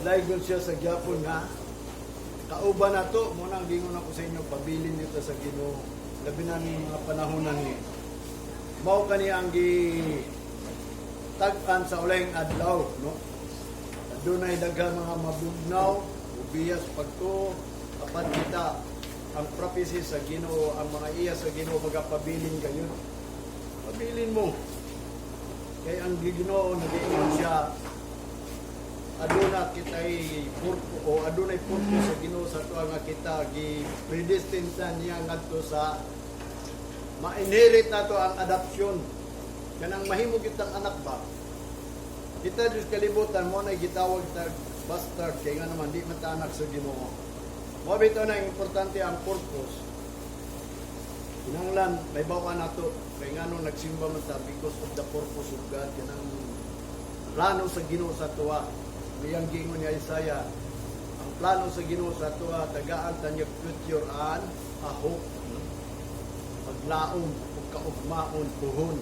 Mapadaygon siya sa gyapon nga kauban nato. Mo nang gingon ako sa inyo, pabilin nito sa Ginoo, labi na ning mga panahon na ni mao kani ang gi tag-an sa ulahing adlaw, no? Adunay daghang mga mabugnaw, ubiyas pagtuo, apan kita ang prophecy sa Ginoo, ang mga iya sa Ginoo magapabilin kayo. Pabilin mo. Kay ang Ginoo nag-iingon siya, aduna kitay purpo o adunay purpose sa Ginoo sa tuwa nga kita gi predestined sa niya ngadto sa ma-inherit nato ang adoption, kanang mahimo kitang anak ba. Kita Diyos kalibutan mo na gitawag tag bastard kay nga naman di man ta anak sa Ginoo. Mo bitaw na importante ang purpose. Kinahanglan may bawa nato kay ngano nagsimba man ta, because of the purpose of God, kanang plano sa Ginoo sa tuwa. Iyang giingon ni Isaiah, ang plano sa Ginoo sa tuwa, tagaan ta niya future and a hope, no? Paglaom ug kaugmaon puhon.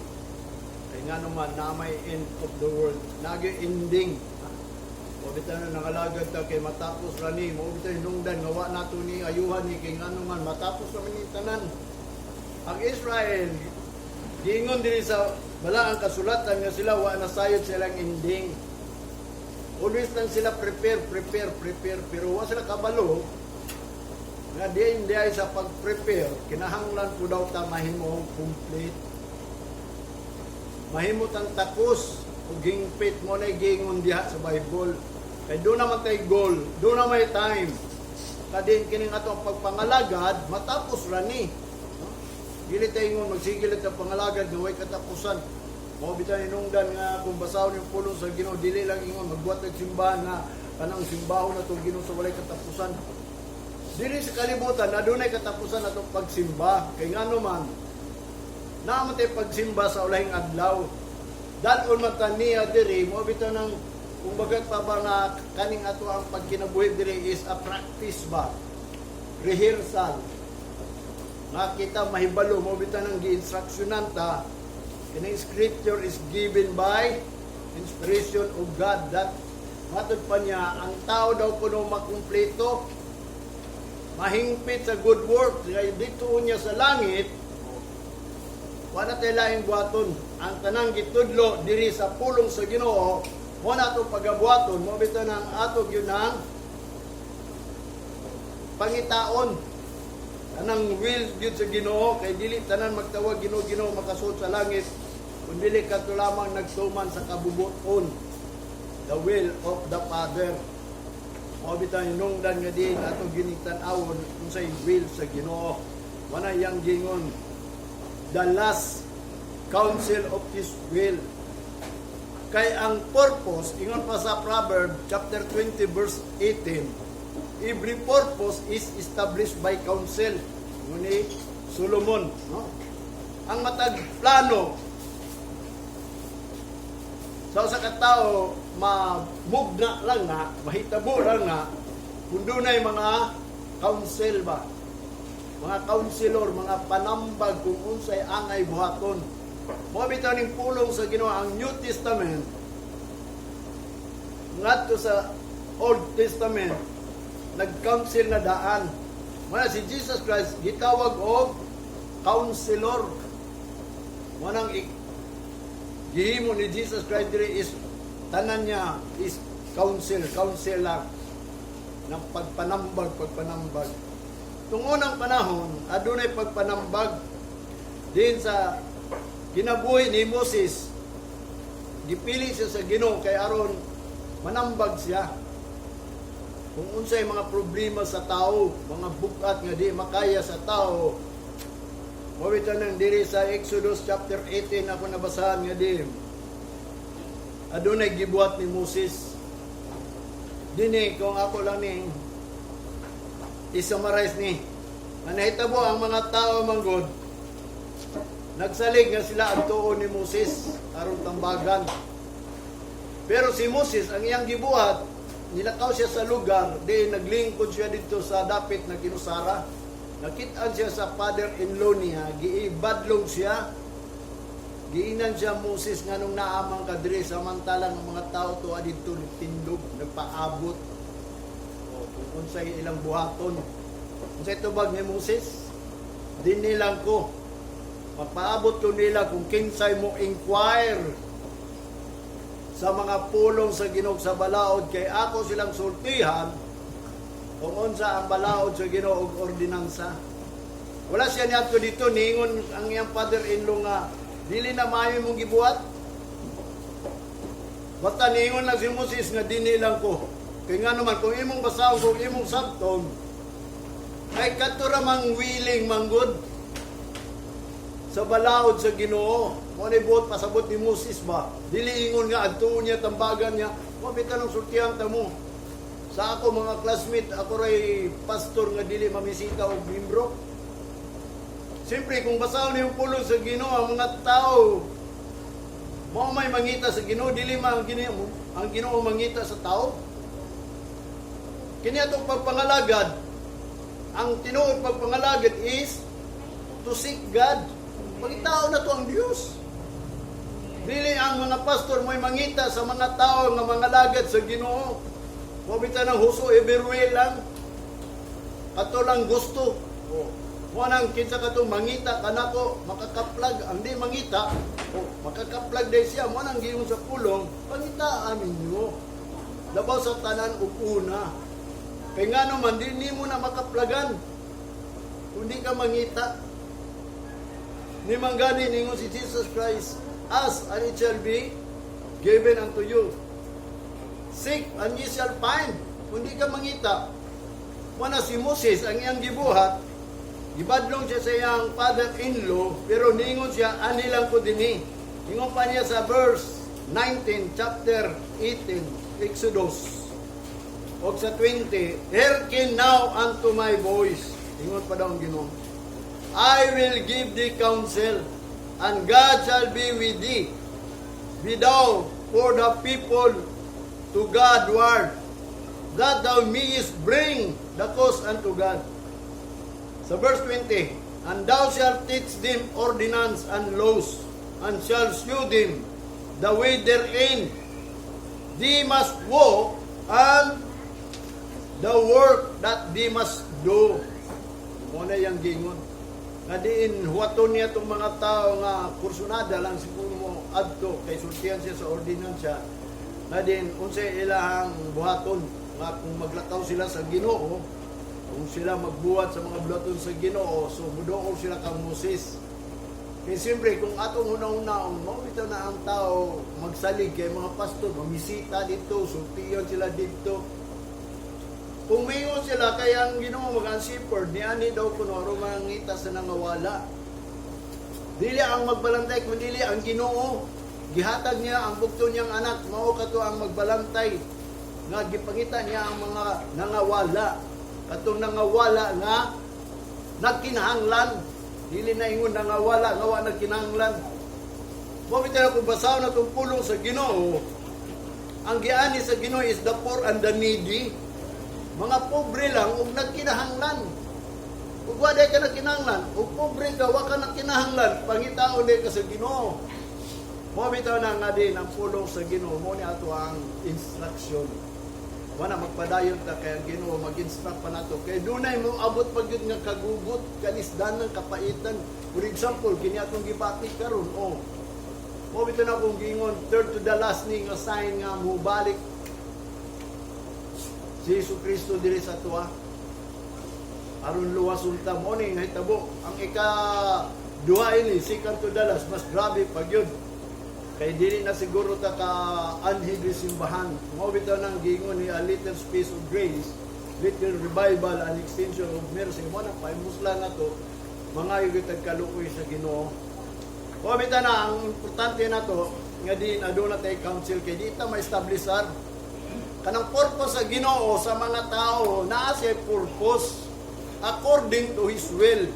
Kay nga naman na may end of the world, nagi ending. O bitaw na nangalagad ta kay matapos ra ni mo, bitaw hinungdan nga wa nato ni ayuhan ni, kay ngano man matapos ra man ni tanan. Ang Israel, giingon diri sa balaang kasulatan nga sila wa na sayod silang ending. Always lang sila prepare, prepare, prepare, pero wa sila kabalo nga di hindi ay sa pag-prepare, kinahanglan po daw ta mahimo complete. Mahimo tang takos ug hingpit mo na giingon diha sa Bible. Kay doon naman tay goal, doon na may time. Kadin kining ato ang pagpangalagad, matapos ra ni. No? Dili tayo ingon magsigil at ang pangalagad nga way katapusan. Mao bitaw hinungdan nga kung basahon yung pulong sa Ginoo, dili lang ingon magbuhat og simbahan na kanang simbahon na itong Ginoo sa walay katapusan. Dili sa kalibutan adunay katapusan atong pagsimba kay ngano man naa man tay pagsimba sa ulahing adlaw. Dal-on man ta niya diri. Mo bitaw nang kung bagat pa ba nga kaning ato ang pagkinabuhi diri is a practice ba, rehearsal nga kita mahibalo. Mo bitaw nang gi-instructionan ta, kining scripture is given by inspiration of God, that matod pa niya ang tao daw kuno makumpleto, mahingpit sa good work kay dito niya sa langit wala tay laing buhaton. Ang tanang gitudlo diri sa pulong sa Ginoo mo na atong pagabuhaton. Mo bitaw nang ato gyud nang pangitaon tanang will gyud sa Ginoo, kay dili tanan magtawag "Ginoo, Ginoo" makasuod sa langit, kun dili kadto lamang nagtuman sa kabubuton, the will of the Father. Mao bitaw hinungdan nga din ato ginitan-awon unsay will sa Ginoo. Wala yang gingon, the last counsel of His will. Kay ang purpose, ingon pa sa Proverb chapter 20 verse 18, every purpose is established by counsel. Ingon ni Solomon, no? Ang matag plano sa usa ka tawo, mamugna lang na, mahitabo lang na kung dunay mga counsel ba, mga counselor, mga panambag kung unsay angay buhaton. Mo bitaw ning pulong sa Ginoo, ang New Testament ngadto sa Old Testament nag-counsel na daan. Muna si Jesus Christ gitawag og counselor. Mo nang gihimo ni Jesus Christ diri is tanan niya is counsel, counsel lang ng pagpanambag, pagpanambag. Tung unang panahon, adunay pagpanambag din sa kinabuhi ni Moses. Gipili siya sa Ginoo kay aron manambag siya kung unsay mga problema sa tao, mga bugat nga di makaya sa tao. Mao bitaw nang diri sa Exodus chapter 18 ako nabasahan nga di adunay gibuhat ni Moses. Dini kung ako lang ning i-summarize ni nga nahitabo, ang mga tao manggod nagsalig nga sila adtuon ni Moses aron tambagan. Pero si Moses, ang iyang gibuhat, nilakaw siya sa lugar, di naglingkod siya dito sa dapit na kinusara. Nakitaan siya sa father-in-law niya, giibadlong siya, Giingnan siya Moses, "Nganong naa man ka diri samantalang ang mga tao to didto nagtindog, nagpaabot o kung unsay ilang buhaton?" Unsay tubag ni Moses? "Dinhi lang ko. Magpaabot ko nila kung kinsay mo inquire sa mga pulong sa Ginoo sa balaod, kay ako silang sultihan kung unsa ang balaod sa Ginoo ug ordinansa." Wala siya niadto dito, niingon ang iyang father-in-law nga dili na maayo mong gibuhat. Basta niingon lang si Moses nga "Dinhi lang ko." Kay nga naman kung imong basahon, kung imong sabton, kay kadto ra mang willing manggod sa balaod sa Ginoo. Mo ni buot pasabot ni Moses ba? Dili ingon nga adtuon niya, tambagan niya. Mo bitaw nang sultihan ta mo. Sa ako mga classmate, ako ray pastor nga dili mamisita og membro. Siyempre, kung basahon yung pulong sa Ginoo, ang mga tao mao may mangita sa Ginoo, dili man ang Ginoo mangita sa tao. Kini atong pagpangalagad, ang tinuod pagpangalagad is to seek God. Pangitaon na to ang Dios. Dili ang mga pastor mo'y mangita sa mga tao nga mga lagad sa Ginoo. Mo bitaw ng whosoever will lang. Kato lang gusto. O, mo nang kinsa katong mangita kanako makakaplag, ang di mangita, o makakaplag day siya. Mo nang giingon sa pulong, pangitaan ninyo. Labaw sa tanan ug una. Kay nga naman di nimo na makaplagan kung di ka mangita. Ni manggani ningon si Jesus Christ, "Ask and it shall be given unto you. Seek and ye shall find." Kung di ka mangita, wala si Moses, ang iyang gibuhat, gibadlong siya sa iyang father-in-law, pero ningon siya, "Anhi lang ko dinhi." Ingon pa niya sa verse 19, chapter 18, Exodus. O sa 20, "Hearken now unto my voice." Ingon pa daw ang Ginoo. "I will give thee counsel, and God shall be with thee. Be thou for the people to God-ward, that thou mayest bring the cause unto God." Sa verse 20, "And thou shalt teach them ordinance and laws, and shall shew them the way therein they must walk, and the work that they must do." Mo na yung gingon. Nga diin, huwaton niya itong mga tao nga kursunada lang siguro mo adto kay sultihan siya sa ordinansya nga din unsay ilahang buhaton nga kung maglakaw sila sa Ginoo, kung sila magbuhat sa mga buhaton sa Ginoo, so muduol sila kang Moses. Kaya siyempre, kung atong una-unaon, mao bitaw na ang tao magsalig kay mga pastor, mamisita dito, sultiyon sila dito. Kung mingon sila kay ang Ginoo mag shepherd, niani daw kuno aron mangita sa nangawala. Dili ang magbalantay kun dili ang Ginoo. Gihatag niya ang bugto niyang anak, mao kato ang magbalantay nga gipangita niya ang mga nangawala. Katong nangawala nga nagkinahanglan. Dili na ingon nangawala nga wa nagkinahanglan. Mo bitaw kung basahon na itong pulong sa Ginoo, ang giani sa Ginoo is the poor and the needy. Mga pobre lang ug nagkinahanglan. Ug wa ka nagkinahanglan, ug pobre ka, wa ka nagkinahanglan, pangitaon day ka sa Ginoo. Mo bitaw na nga din ang pulong sa Ginoo, mo ni ato ang instruction. Wala magpadayon ta kay ang Ginoo mag-instruct pa nato. Kay dunay mo abot pa gyud nga kagugot, kalisdanan, kapaitan. For example, kini atong gibati karon, oh. Mo bitaw na akong giingon, third to the last ni nga sign nga mubalik si Jesu Kristo diri sa tuwa. Aron luwason ta, mo ni nahitabo. Ang ika duha ini, second to the last, mas grabe pa gyud. Kay dili na siguro ta ka anhi diri simbahan. Mao bitaw nang giingon ni a little space of grace, little revival and extension of mercy. Mo na pahimuslan na to mga gyud kaluoy sa Ginoo. Mao bitaw na ang importante na to nga din aduna tay council kay di ta ma-establish sar. Kanang purpose sa Ginoo sa mga tao, naa siya purpose according to His will.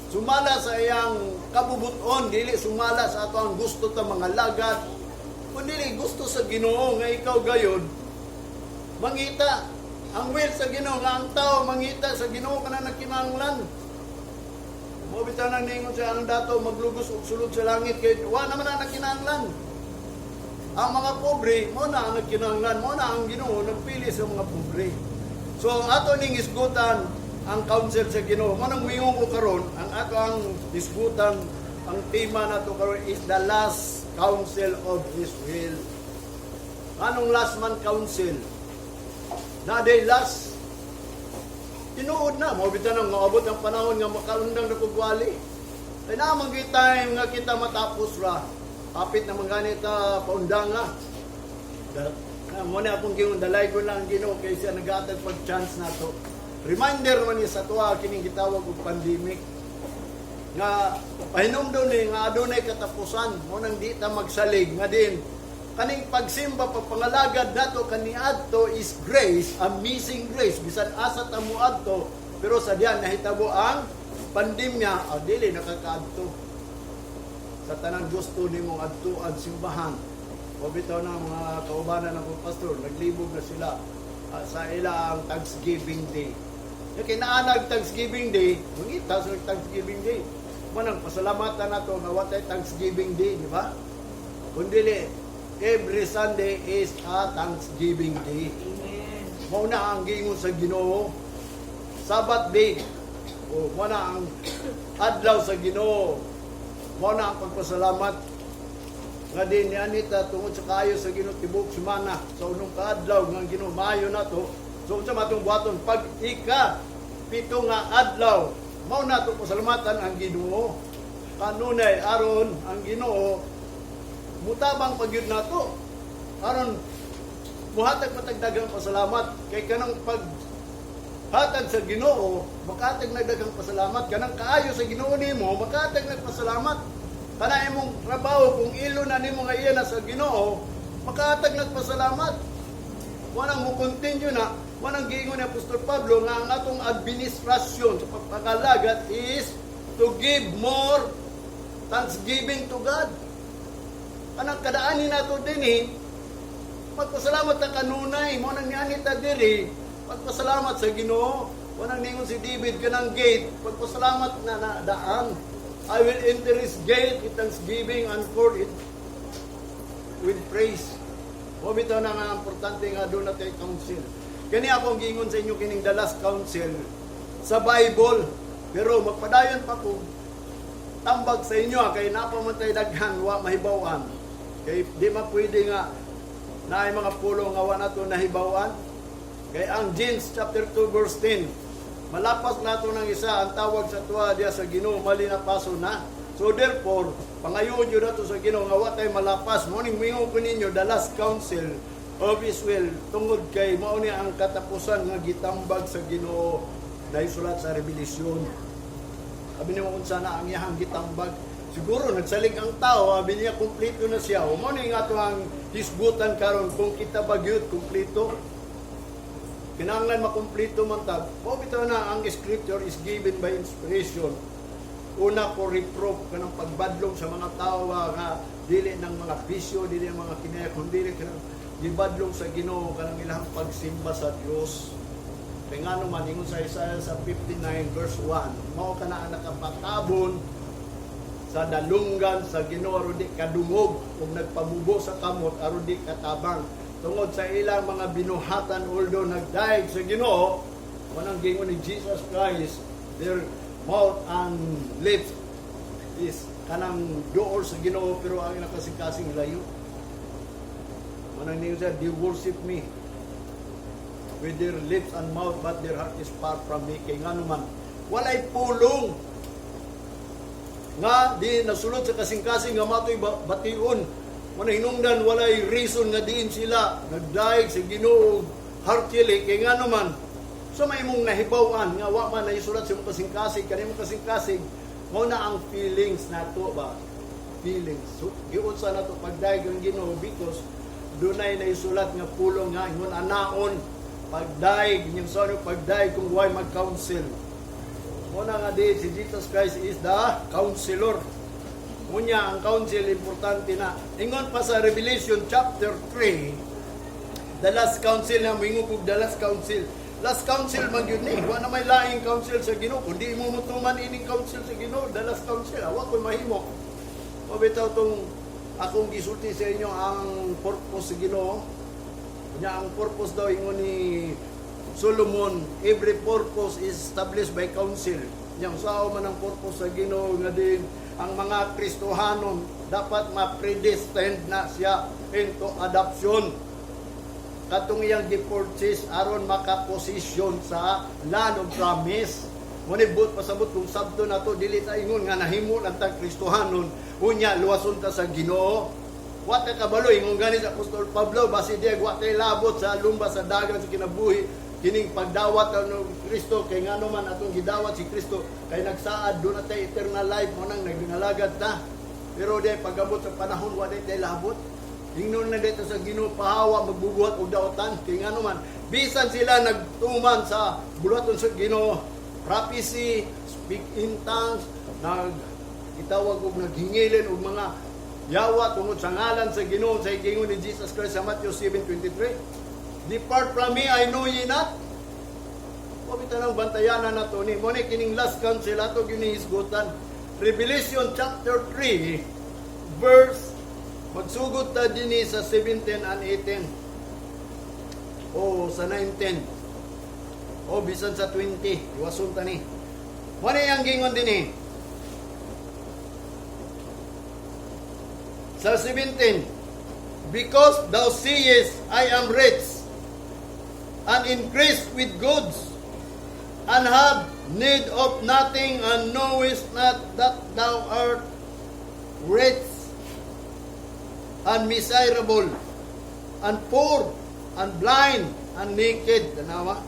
Sumala sa iyang kabubuton, dili sumala sa ato ang gusto ta mga lagad. Kundi gusto sa Ginoo nga ikaw gayod mangita. Ang will sa Ginoo nga ang tao mangita sa Ginoo kana nagkinahanglan. Mo Mao bitaw nang ningon siya ang dato maglugos og sulod sa langit kay wa naman na nagkinahanglan. Ang mga pobre, mao na ang nagkinahanglan, mao na ang Ginoo nagpili sa mga pobre. So ang ato ning isgutan ang counsel sa Ginoo. Mao nang moingon ko karon, ang ato ang isgutan, ang tema nato karon is the last counsel of His will. Anong last man counsel? Na day last. Tinuod na, mao bitaw nang maabot ang panahon nga makaundang na kog wali. Kay naa man gyud time nga kita matapos ra. Kapit naman gani ta paundanga. Mao na akong giingon, dalay ko lang ang Ginoo kay siya nagahatag pag chance nato. Reminder man ni sa tuwa kining gitawag og pandemic nga pahinumdum ni nga adunay katapusan. Mao nang di ta magsalig nga din kaning pagsimba, pagpangalagad nato kaniadto is grace, amazing grace. Bisan asa ta moadto, pero sa diyan nahitabo ang pandemya, ah, dili nakakaadto sa tanang gusto nimong adtuan simbahan. O bitaw na mga kaubanan ng pastor, naglibog na sila sa ilang Thanksgiving Day. Yung kinaanag Thanksgiving Day, mangita sa Thanksgiving Day. Manang pasalamatan nato nga watay Thanksgiving Day, di ba? Kung dili, every Sunday is a Thanksgiving Day. Amen. Mao na ang giingon sa Ginoo. Sabbath day. O mao na ang adlaw sa Ginoo. Mao na ang pagpasalamat nga din ni Anita tungod sa kaayo sa Ginoo tibuok semana sa unong kaadlaw nga ang Ginoo maayo nato. So unsa man atong buhaton pag ika pito nga adlaw, mao na atong pasalamatan ang Ginoo kanunay aron ang Ginoo mutabang pagyud nato aron muhatag patagdagang pasalamat. Kay kanang pag hatag sa Ginoo, makahatag nag daghang pasalamat. Kanang kaayo sa Ginoo nimo, makahatag nag pasalamat. Kana imong trabaho, kung ilo na nimo nga iya na sa Ginoo, makahatag nag pasalamat. Wanang mo continue na, wanang giingon ni Apostol Pablo nga ang atong administrasyon sa pagpangalagat is to give more thanksgiving to God. Kanang kadaanin nato dinhi, pagpasalamat ta kanunay. Mao nang niani ta diri, pagpasalamat sa Ginoo. Wanang ningon si David kanang gate, pagpasalamat na na daan. I will enter his gate with thanksgiving and for it with praise. Mao bitaw na nga importante nga doon natin counsel. Kani akong giingon sa inyo kining the last counsel sa Bible. Pero magpadayon pa ko tambag sa inyo ha, kay napamantay daghan wa mahibaw-an. Kay di man pwede nga naay mga pulong nga wa nato nahibaw-an. Kay ang James chapter 2 verse 10, malapas nato ng isa ang tawag sa tuwa diya sa Ginoo, malinapaso na. So therefore, pangayoon yun nato sa Ginoo nga wa tay malapas. Mao ning mingon ko ninyo the last counsel of His will tungod kay mao ni ang katapusan nga gitambag sa Ginoo dahil sulat sa Revelasyon. Abi niya kung sana ang iyang gitambag. Siguro nagsalig ang tao, abi niya kumpleto na siya. O mao ni nga ato ang hisgutan karon kung kita ba gyud kumpleto. Kinahanglan makumpleto man ta. Mao bitaw na ang scripture is given by inspiration. Una for reproof, kanang pagbadlong sa mga tao nga dili ng mga bisyo, dili ng mga kinaya, kundi kanang gibadlong sa Ginoo kanang ilang pagsimba sa Dios. Kay ngano man ingon sa Isaiah sa 59 verse 1, mao kana ang nakapatabon sa dalunggan sa Ginoo aron di kadungog ug nagpamubo sa kamot aron di katabang tungod sa ilang mga binuhatan. Although nagdayeg sa Ginoo, wanang gingon ni Jesus Christ, their mouth and lips is kanang duol sa Ginoo pero ang ilang kasing-kasing layo. Manang niyo siya, "They worship me with their lips and mouth, but their heart is far from me." Kay ngano man walay pulong nga di nasulod sa kasing-kasing nga matoy bation. Wala hinungdan, walay reason nga diin sila nagdayeg sa Ginoo heartily. Kay ngano man sa may imong nahibaw-an nga wa man naisulat sa imong kasing-kasing, kanimong kasing-kasing, mao na ang feelings nato ba, feelings. So giunsa nato pagdayeg ang Ginoo because dunay naisulat nga pulong nga ingon anaon pagdayeg niyang sa pagdayeg kung why mag-counsel. Mao na nga di si Jesus Christ is the counselor. Unya ang counsel importante na. Ingon pa sa Revelation chapter 3, the last counsel na moingon kog the last counsel. Last council man gyud ni. Wa na may laing council sa Ginoo. Kundi mo mutuman ining council sa Ginoo, the last council, wa koy mahimo. O bitaw tong akong gisulti sa inyo ang purpose sa Ginoo. Nya ang purpose daw, ingon ni Solomon, every purpose is established by council. Yang sao man ang purpose sa Ginoo nga din ang mga Kristohanon dapat ma-predestined na siya into adoption, katong iyang gi-purchase aron makaposisyon sa land of promise. Muna buot pasabot kung sabto na to, dili ta ingon nga nahimo lang ta Kristohanon, unya luwason ta sa Ginoo. Wa ta kabalo, ingon gani sa Apostol Pablo, basi di wa tay labot sa lumba sa dagan sa kinabuhi kining pagdawat ng Kristo, kay ngano man atong gidawat si Kristo, kay nagsaad do na tay eternal life mo nang nagngalagad ta. Pero di pagabot sa panahon, wa day tay labot. Ingnon na dito sa Ginoo, pahawa magbubuhat og daotan, kay ngano man bisan sila nagtuman sa buluhaton sa Ginoo, prophecy, speak in tongues, nag gitawag og naghingilin og mga yawa tungod sa ngalan sa Ginoo, sa giingon ni Jesus Christ sa Matthew 7:23, "Depart from me, I know ye not." Wa bitaw nang bantayanan na to ni mo ni kining last council ato gyud ni hisgutan. Revelation chapter 3 verse, magsugod ta dinhi sa 17 and 18 o sa 19 o bisan sa 20, iwason ta ni. Mo ni ang gingon dinhi sa 17, "Because thou sayest, 'I am rich and increased with goods and have need of nothing,' and knowest not that thou art wretched and miserable and poor and blind and naked." Tanawa.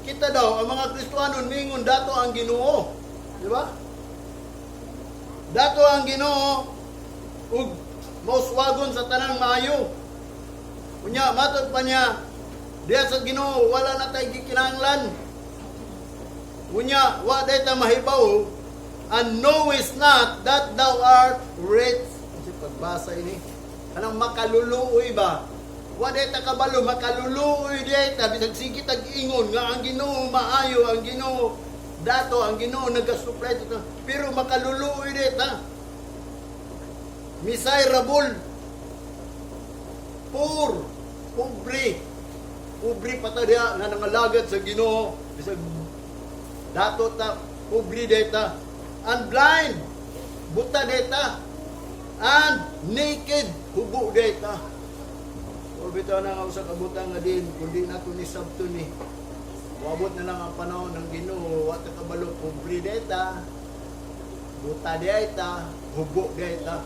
Kita daw, ang mga Kristuano ningon dato ang Ginoo. Di ba? Dato ang Ginoo ug mauswagon sa tanang maayo. Unya, matod pa niya, diya sa Ginoo wala na tay gikinahanglan. Unya, wa day ta mahibaw, "and knowest not that thou art wretched." Kasi pagbasa ini, kanang makaluluoy ba? Wa day ta kabalo, makaluluoy day ta bisag sige tag ingon nga ang Ginoo maayo, ang Ginoo dato, ang Ginoo nagasupply ta. Pero makaluluoy day ta. Miserable. Poor, pobre. Pobre pa ta diha nga nangalagad sa Ginoo bisag dato ta, pobre deta. And blind, buta deta. And naked, hubo deta. O bitaw na nga usa ka butang nga din kundi nato ni sabto ni. Wabot na lang ang panahon ng Ginoo, wa ta kabalo, pobre deta, buta deta, hubo deta.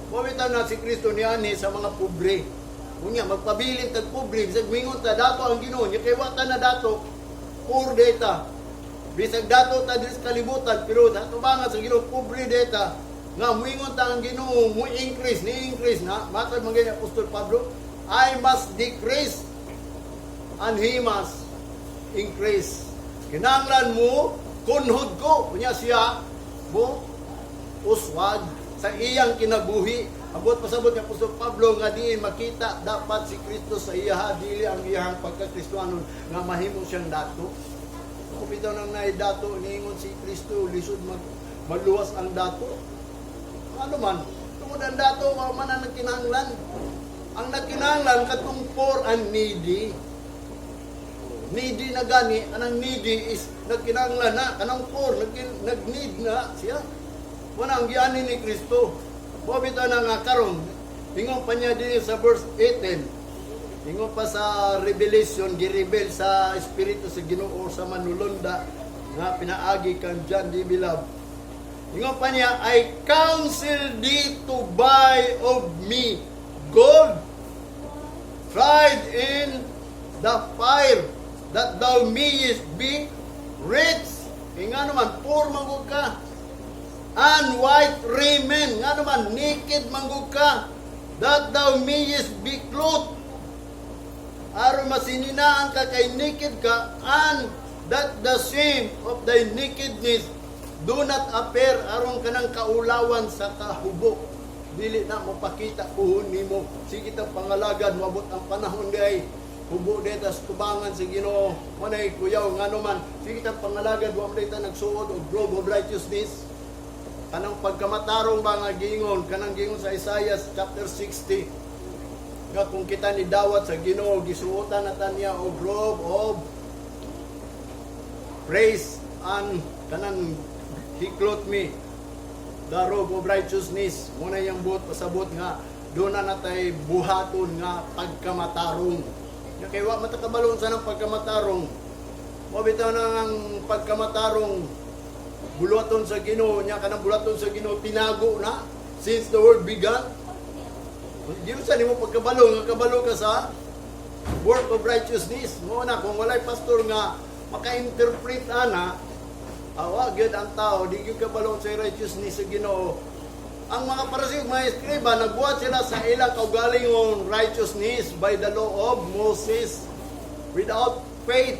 Wa bitaw na si Kristo niani sa mga pobre. Unya magpabilin tag pobre bisag mingon ta dato ang Ginoo, nya kay wa ta na dato, poor deta. Bisag dato ta diri sa kalibutan, pero sa tubangan sa Ginoo pobre deta. Nga muingon ta ang Ginoo mo increase ni increase na matod man gani Apostol Pablo, "I must decrease and he must increase." Kinahanglan mo kunhod ko, unya siya mo uswag sa iyang kinabuhi. Abot pasabot ni Apostol Pablo nga diin makita dapat si Kristo sa iya, dili ang iyang pagkakristohanon nga mahimo siyang dato. Kung bitaw nang naay dato, niingon si Kristo, lisod maluwas ang dato. Ano man, tungod ang dato, wa man ang nagkinahanglan. Ang nagkinahanglan katong poor and needy. Needy na gani, anang needy is nagkinahanglan na, kanang poor, nag-need na siya. Wala ang giani ni Kristo. Mo bitaw na nga karon, ingon pa niya din sa verse 18. Ingon pa sa Revelation, gi-reveal sa Espiritu sa Ginoo sa manulunda nga pinaagi kang John D. Bilab. Ingon pa niya, "I counsel thee to buy of me gold tried in the fire, that thou mayest be rich." E nga naman, poor manggug ka. "And white raiment." Nga naman, naked manggug ka. "That thou mayest be clothed." Aron masininaan ka kay naked ka, "and that the shame of thy nakedness do not appear," aron kanang kaulawan sa kahubo dili na mapakita puhon nimo. Sige ta pangalagad, moabot ang panahon diay. Hubo dito sa tubangan sa Ginoo. Manay kuyaw ngano man sige ta pangalagad, wa man ta nagsuot og robe of righteousness. Kanang pagkamatarong ba nga giingon, kanang giingon sa Isaiah chapter 60 nga kung kita ni dawat sa Ginoo, gisuotan na ta niya og robe of praise and kanang he clothed me the robe of righteousness. Muna yung buot pasabot nga doon na natay buhaton nga pagkamatarong. Nga kay wa matakabalon sa nang pagkamatarong mo bitaw na ang pagkamatarong buluhaton sa Ginoo nya. Kanang buluhaton sa Ginoo, tinago na since the world began. Di sa nimo pagkabalo nga kabalo ka sa work of righteousness mo na. Kung walay pastor nga maka-interpret ana, awa gyud ang tao, di gyud kabalo sa righteousness sa Ginoo. Ang mga Pariseo, mga eskriba, nagbuhat sila sa ilang kaugalingon righteousness by the law of Moses without faith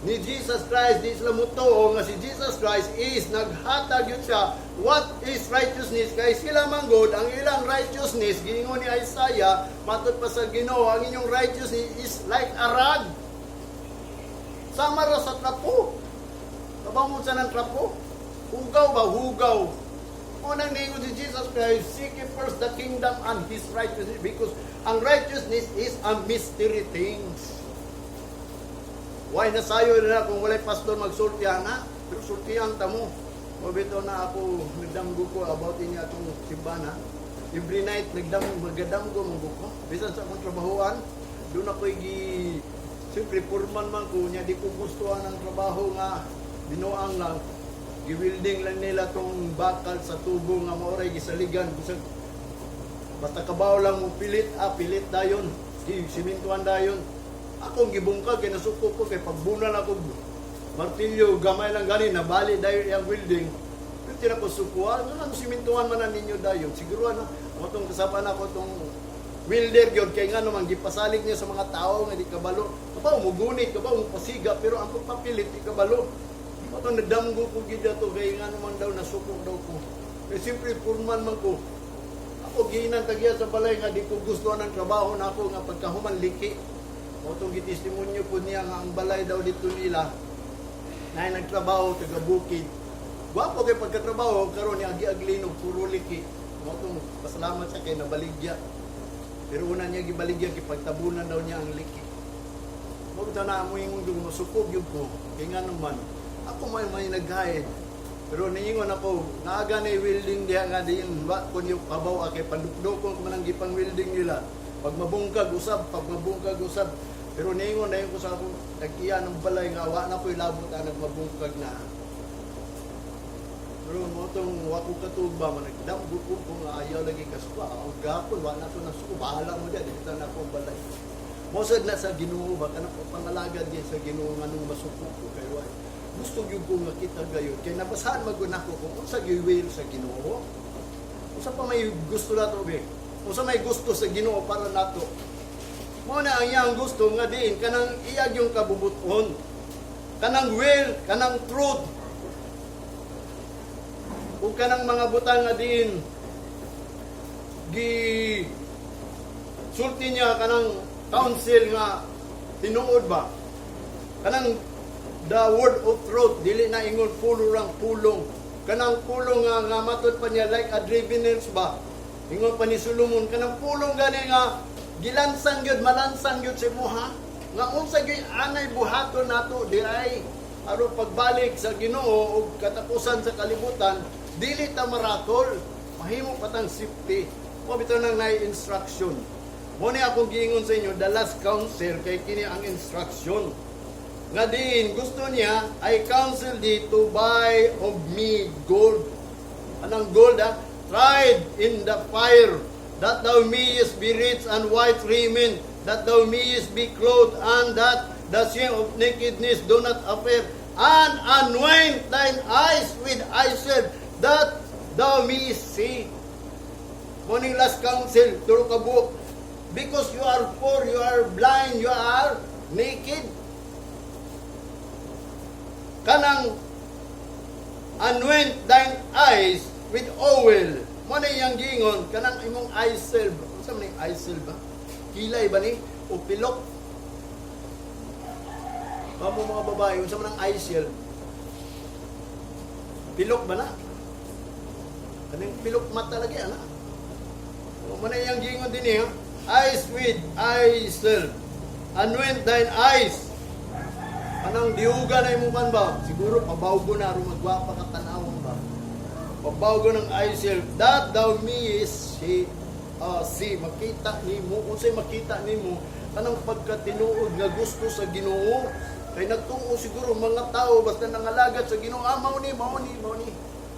ni Jesus Christ. Di sila mutuo nga si Jesus Christ is naghatag yun siya what is righteousness, kay sila manggod ang ilang righteousness, giingon ni Isaiah, matud pa sa Ginoo, ang inyong righteousness is like a rag, sama ra sa trapo. Kabaw mo sa ng trapo, hugaw ba, hugaw. Unang niingon si Jesus Christ, "Seek ye first the kingdom and His righteousness," because ang righteousness is a mystery things. Why nasayo na kung walay pastor magsulti ana, pero sultihan ta mo. Mabito na ako, nagdamgo ko about inya atong simbahan ha. Every night nagdam magadamgo man ko. Bisan sa akong trabahoan, doon ako gi. Siyempre, foreman man ko nya, di ko gustuhan ang trabaho nga binuang lang. Gi-welding lang nila tong bakal sa tubo nga maoray gisaligan, bisag basta kabaw lang mo pilit, pilit dayon. Gi simintuan dayon. Akong gibungkag kay nasuko ko, kay pagbunal ako martilyo gamay lang gani, nabali dayon iyang welding. Pero tira ko sukuan, ano simintuan man na ninyo dayon. Siguro ano, mo tong kasapan ako tong welder gyud, kay ngano man gipasalig niya sa mga tao nga di kabalo. Kabaw mo gunit, kabaw mo pasiga, pero ang pagpapilit di kabalo. Mo tong nagdamgo ko gid ato kay ngano man daw nasuko daw ko. Kay siyempre foreman man ko. Ako giinan tagya sa balay nga di ko gusto ng trabaho na ako nga pagkahuman liki. Mo tong gitestimonyo po niya nga ang balay daw dito nila na nagtrabaho taga bukid. Gwapo kay pagkatrabaho, karon ni agi aglinog, puro liki. Mo tong pasalamat siya kay nabaligya. Pero una niya gibaligya, gipagtabunan daw niya ang liki. Mo bitaw na mo ingon ko masukog gyud ko kay ngano man ako may nag-hide. Pero niingon ako, naaga na welding diha nga diin wa ko niyo kabaw kay pandukdukon ko man ang gipang welding nila. Pag mabungkag usab, pag mabungkag usab. Pero niingon na ko sa akong nag-iya ng balay nga wa na ko'y labot ang nagmabungkag na. Pero mo tong wa ko katugba man, nagdamgo ko kung ayaw lagi kaspa. Ang gapon wa na to nasuko, bahala mo diya, dito na ako ang balay. Mo sad na sa Ginoo ba, kanang pangalagad diya sa Ginoo nganong masuko ko kay wa. Gusto gyud ko nga kita gayon kay nabasahan man nako kung unsa gyud will sa Ginoo. Unsa pa may gusto nato be? Unsa may gusto sa Ginoo para nato? Mo na ang iyang gusto nga diin kanang iyag yung kabubuton. Kanang will, kanang truth. Ug kanang mga butang nga diin gi sulti niya, kanang counsel nga tinuod ba, kanang the word of truth, dili na ingon pulo rang pulong, kanang pulong nga matud pa niya like a driven nails ba. Ingon pa ni Solomon, kanang pulong gani nga gilansang gyud, malansang gyud sa imuha nga unsa gyud anay buhaton nato di ay aron pagbalik sa Ginoo ug katapusan sa kalibutan dili ta maratol, mahimo pa tang safety. Mo bitaw nang nay instruction mo ni akong giingon sa inyo, the last counsel, kay kini ang instruction nga diin gusto niya, "I counsel thee to buy of me gold," anang gold ah, "tried in the fire, that thou mayest be rich, and white raiment, that thou mayest be clothed, and that the shame of nakedness do not appear, and anoint thine eyes with eye salve, that thou mayest see." Morning last counsel, tulo ka buok. Because you are poor, you are blind, you are naked. Kanang anoint thine eyes with oil. Mo na iyang giingon, kanang imong eye salve. Unsa man yung eye salve ba? Kilay ba ni? O pilok? Kamo mga babae, unsa man ang eye shield? Pilok ba na? Kaning pilok mata lagi, ana. O man iyang gingon din eh, ha? Eyes with eye shield. Anoint thine eyes. Anang diuga na imong kan ba? Siguro pabawgo na aron magwapa ka tan-awon ba? Pabawgo ng eye shield that thou mayest see, makita nimo. Unsay makita nimo? Kanang pagkatinuod nga gusto sa Ginoo. Kay nagtuo siguro mga tao, basta nangalagad sa Ginoo, ah, mao ni, mao ni, mao ni.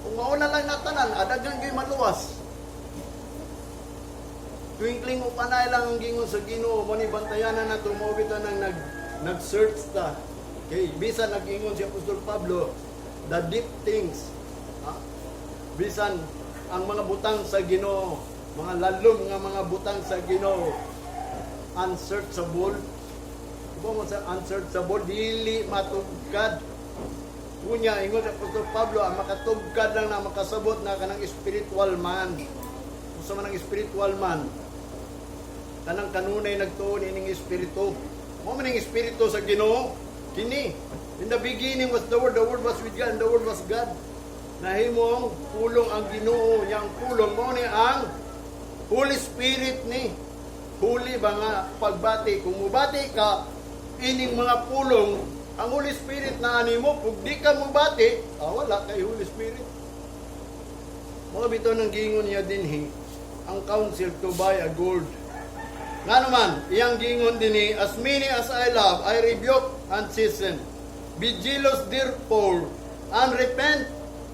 Kung mao na lang natanan, adagan gyud maluwas. Twinkling of an eye lang ang gingon sa Ginoo. Mo ni bantayanan nato, mao bitaw nang nag-search ta. Kay bisan nag-ingon si Apostol Pablo, the deep things, ha? Bisan ang mga butang sa Ginoo, mga lalom nga mga butang sa Ginoo, unsearchable. Diba mo sa unsearchable, dili matugkad. Unya, ingon si Apostol Pablo, ang makatugkad lang na makasabot na kanang spiritual man. Unsa man ang spiritual man? Kanang kanunay nagtuon ining espiritu. Mao man ang espiritu sa Ginoo. Kini, in the beginning was the Word was with God, and the Word was God. Nahimong pulong ang Ginoo, nya ang pulong mao ni ang Holy Spirit ni. Holy ba nga pagbati? Kung mubati ka ining mga pulong, ang Holy Spirit na animo. Kung di ka mubati, ah, wala kay Holy Spirit. Mao bitaw nang giingon niya dinhi, ang counsel to buy a gold. Nga naman, iyang giingon dinhi, "As many as I love, I rebuke and chasten. Be jealous therefore, and repent."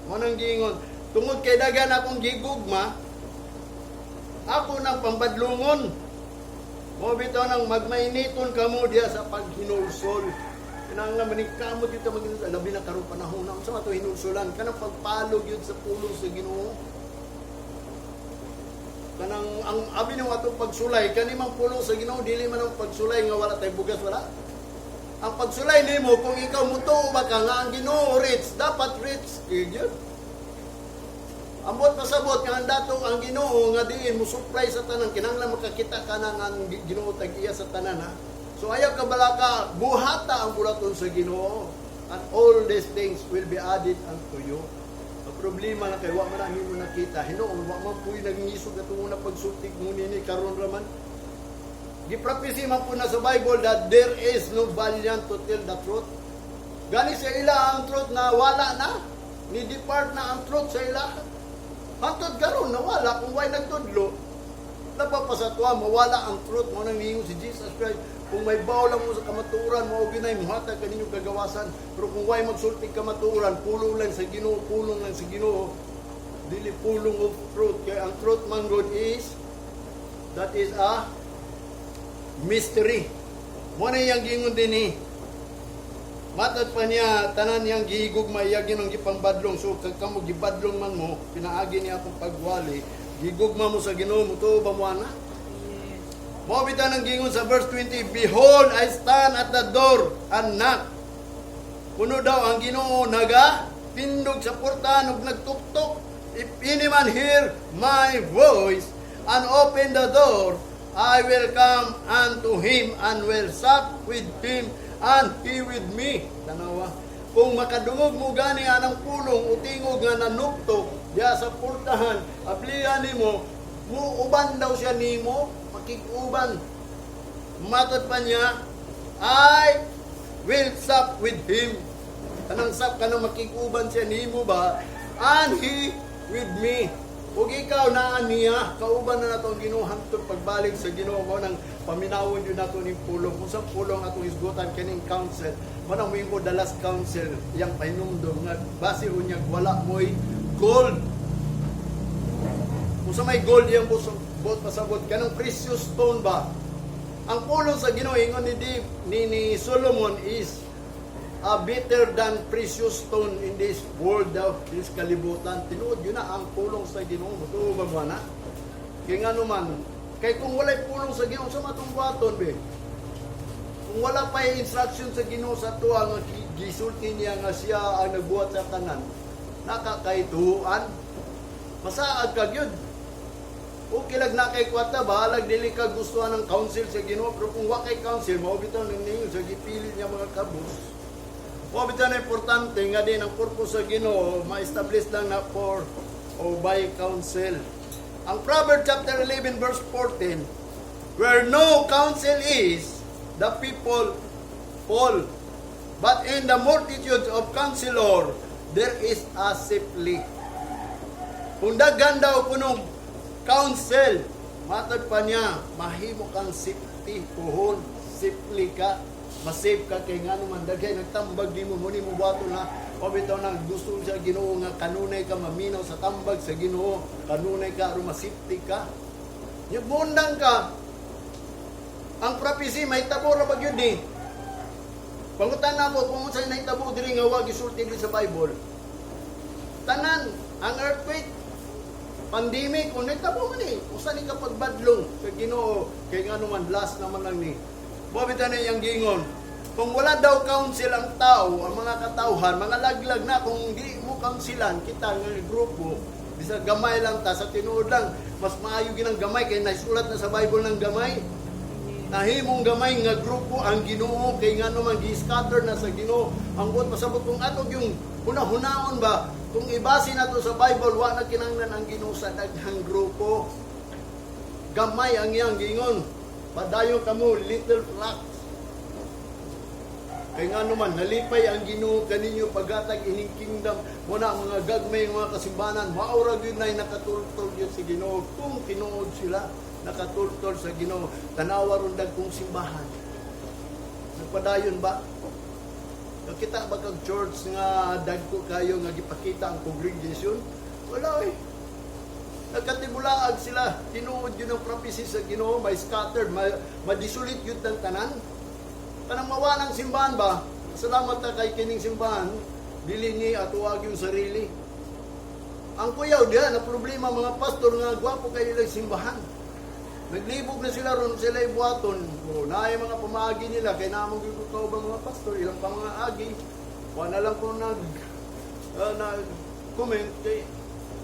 Mao nang giingon, tungod kay daghan akong gigugma, ako nang pambadlungon. Mao bitaw nang magmainiton kamo diya sa paghinulsol. Kinahanglan maning kamo dito maghinulsol. Labi na karon panahon na, unsa man to hinulsulan? Kanang pagpalog yun sa pulong sa Ginoo. Kanang ang abi nimo atong pagsulay kani mang pulong sa Ginoo, dili man ang pagsulay nga wala tay bugas, wala. Ang pagsulay nimo, kung ikaw mutuo ba ka nga ang Ginoo rich, dapat rich gyud. Ambot pasabot nga ang dato ang Ginoo nga diin mo supply sa tanan, kinahanglan makakita ka na nga ang Ginoo tag-iya sa tanan, ha. So ayaw ka balaka, buhata ang bulaton sa Ginoo and all these things will be added unto you. Ang problema lang kay wa man na nimo nakita. Hinuon wa man puy nagngisog atong una pagsultig mo nini karon ra man. Giprophesy man po na sa Bible that there is no valiant to tell the truth. Gani sa ila ang truth na wala na. Ni depart na ang truth sa ila. Hantod karon nawala kung way nagtudlo. Labaw pa sa tuwa, mawala ang truth. Mao nang niingon si Jesus Christ, kung may baw lang mo sa kamatuoran, mao ginay muhatag kaninyong kagawasan. Pero kung way magsultig kamatuoran, pulong lang sa Ginoo, pulong lang sa Ginoo. Dili pulong of truth. Kaya ang truth man gud is, that is a mystery. Mao na iyang gingon din eh. Matod pa niya, tanan niyang gihigugma, iya Ginoong gipangbadlong. So, kag kamo gibadlong man mo, pinaagi niya akong pagwali, gigugma mo sa Ginoo, mo tuo ba mo ana? Yes. Mao bitaw nang gingon sa verse 20, "Behold, I stand at the door and knock." Kuno daw ang Ginoo naga tindog sa portahan ug nagtuktok. "If any man hear my voice and open the door, I will come unto him and will sup with him and he with me." Tanawa. Kung makadungog mo gani anang pulong o tingog nga nanuktok diya sa portahan, ablihan nimo, muuban daw siya nimo, makig-uban. Matod pa niya, "I will sup with him." Kanang sup, kanang makig-uban siya nimo ba? "And he with me." Ug ikaw naa niya, kauban na nato ang Ginoo hangtod pagbalik sa Ginoo. Mao nang paminawon jud nato ning pulong. Kung sa pulong atong hisgutan kining counsel, mao nang moingon the last counsel, iyang pahinumdom nga base unyag wala mo'y gold. Kung sa may gold iyang buot pasabot, kanang precious stone ba? Ang pulong sa Ginoo, ingon ni Solomon, is better than precious stone in this world daw, this kalibutan. Tinuod yun na ang pulong sa Ginoo. Mutuo ba mo na? Kaya nga naman, kay kung walay pulong sa Ginoo, sa matong buhaton be? Kung wala pa yung instruction sa Ginoo sa tuwa nga gisulti niya nga siya ang nagbuhat sa tanan, nakakaituan. Masaag ka gyud. Okay lang na kay kwarta, bahalag dili ka gustuhan ng counsel sa Ginoo, pero kung wa kay counsel, mao bitaw ning ningon sa gipili niya mga kabus. Mao bitaw na importante nga din ang purpose sa Ginoo ma-establish lang na for o by counsel. Ang Proverbs chapter 11 verse 14, "Where no counsel is, the people fall. But in the multitude of counselor, there is a safety." Kung daghan daw kunong counsel, matod pa niya, mahimo kang safety, puhon, safely ka, masave ka kay ngano man daghay nagtambag nimo mo nimo buhaton na o bitaw nang gusto sa Ginoo nga kanunay ka maminaw sa tambag sa Ginoo, kanunay ka aron masafety ka. Yung bundang ka, ang prophecy may tabo ra ba gyud ni? Pangutan na ako kung unsay nahitabo diri nga wa gisulti diri sa Bible. Tanan, ang earthquake, pandemic, kung nahitabo man eh, usa ni ka pagbadlong sa Ginoo kay ngano man last naman lang ni. Mao bitaw na iyang gingon. Kung wala daw counsel ang tao, ang mga katawhan, mga laglag na kung di mo counselan kita nga grupo, bisag gamay lang ta sa tinuod lang, mas maayo ginang gamay kay naisulat na sa Bible ng gamay. Nahimong gamay nga grupo ang Ginoo kay ngano man gi-scatter na sa Ginoo. Ang buot pasabot kung ato yung huna-hunaon ba, kung ibase nato sa Bible, wa na kinahanglan ang Ginoo sa daghang grupo. Gamay ang iyang gingon. Padayon kamo, little flocks. Kay ngano man nalipay ang Ginoo kaninyo paghatag ining kingdom mo na ang mga gagmay nga mga kasimbanan, mao ra gyud nay nakatultol gyud sa Ginoo. Kung tinuod sila nakatultol sa Ginoo, tanawa ron dagkong simbahan, nagpadayon ba? Nakita ba kag church nga dagko kayo nga gipakita ang congregation? Wala eh. Nagkatibulaag sila. Tinuod yun ang prophecy sa Ginoo, may scattered, may madisulit yun ng tanan. Kanang mawa ng simbahan ba? Salamat ta kay kining simbahan, dili ni atuwag yung sarili. Ang kuyaw diha na problema mga pastor nga gwapo kay ilang simbahan. Naglibog na sila ron sila ibuhaton. O, naay mga pamaagi nila kay namong gyud ko ba mga pastor ilang pa mga agi. Wa na lang ko nag comment kay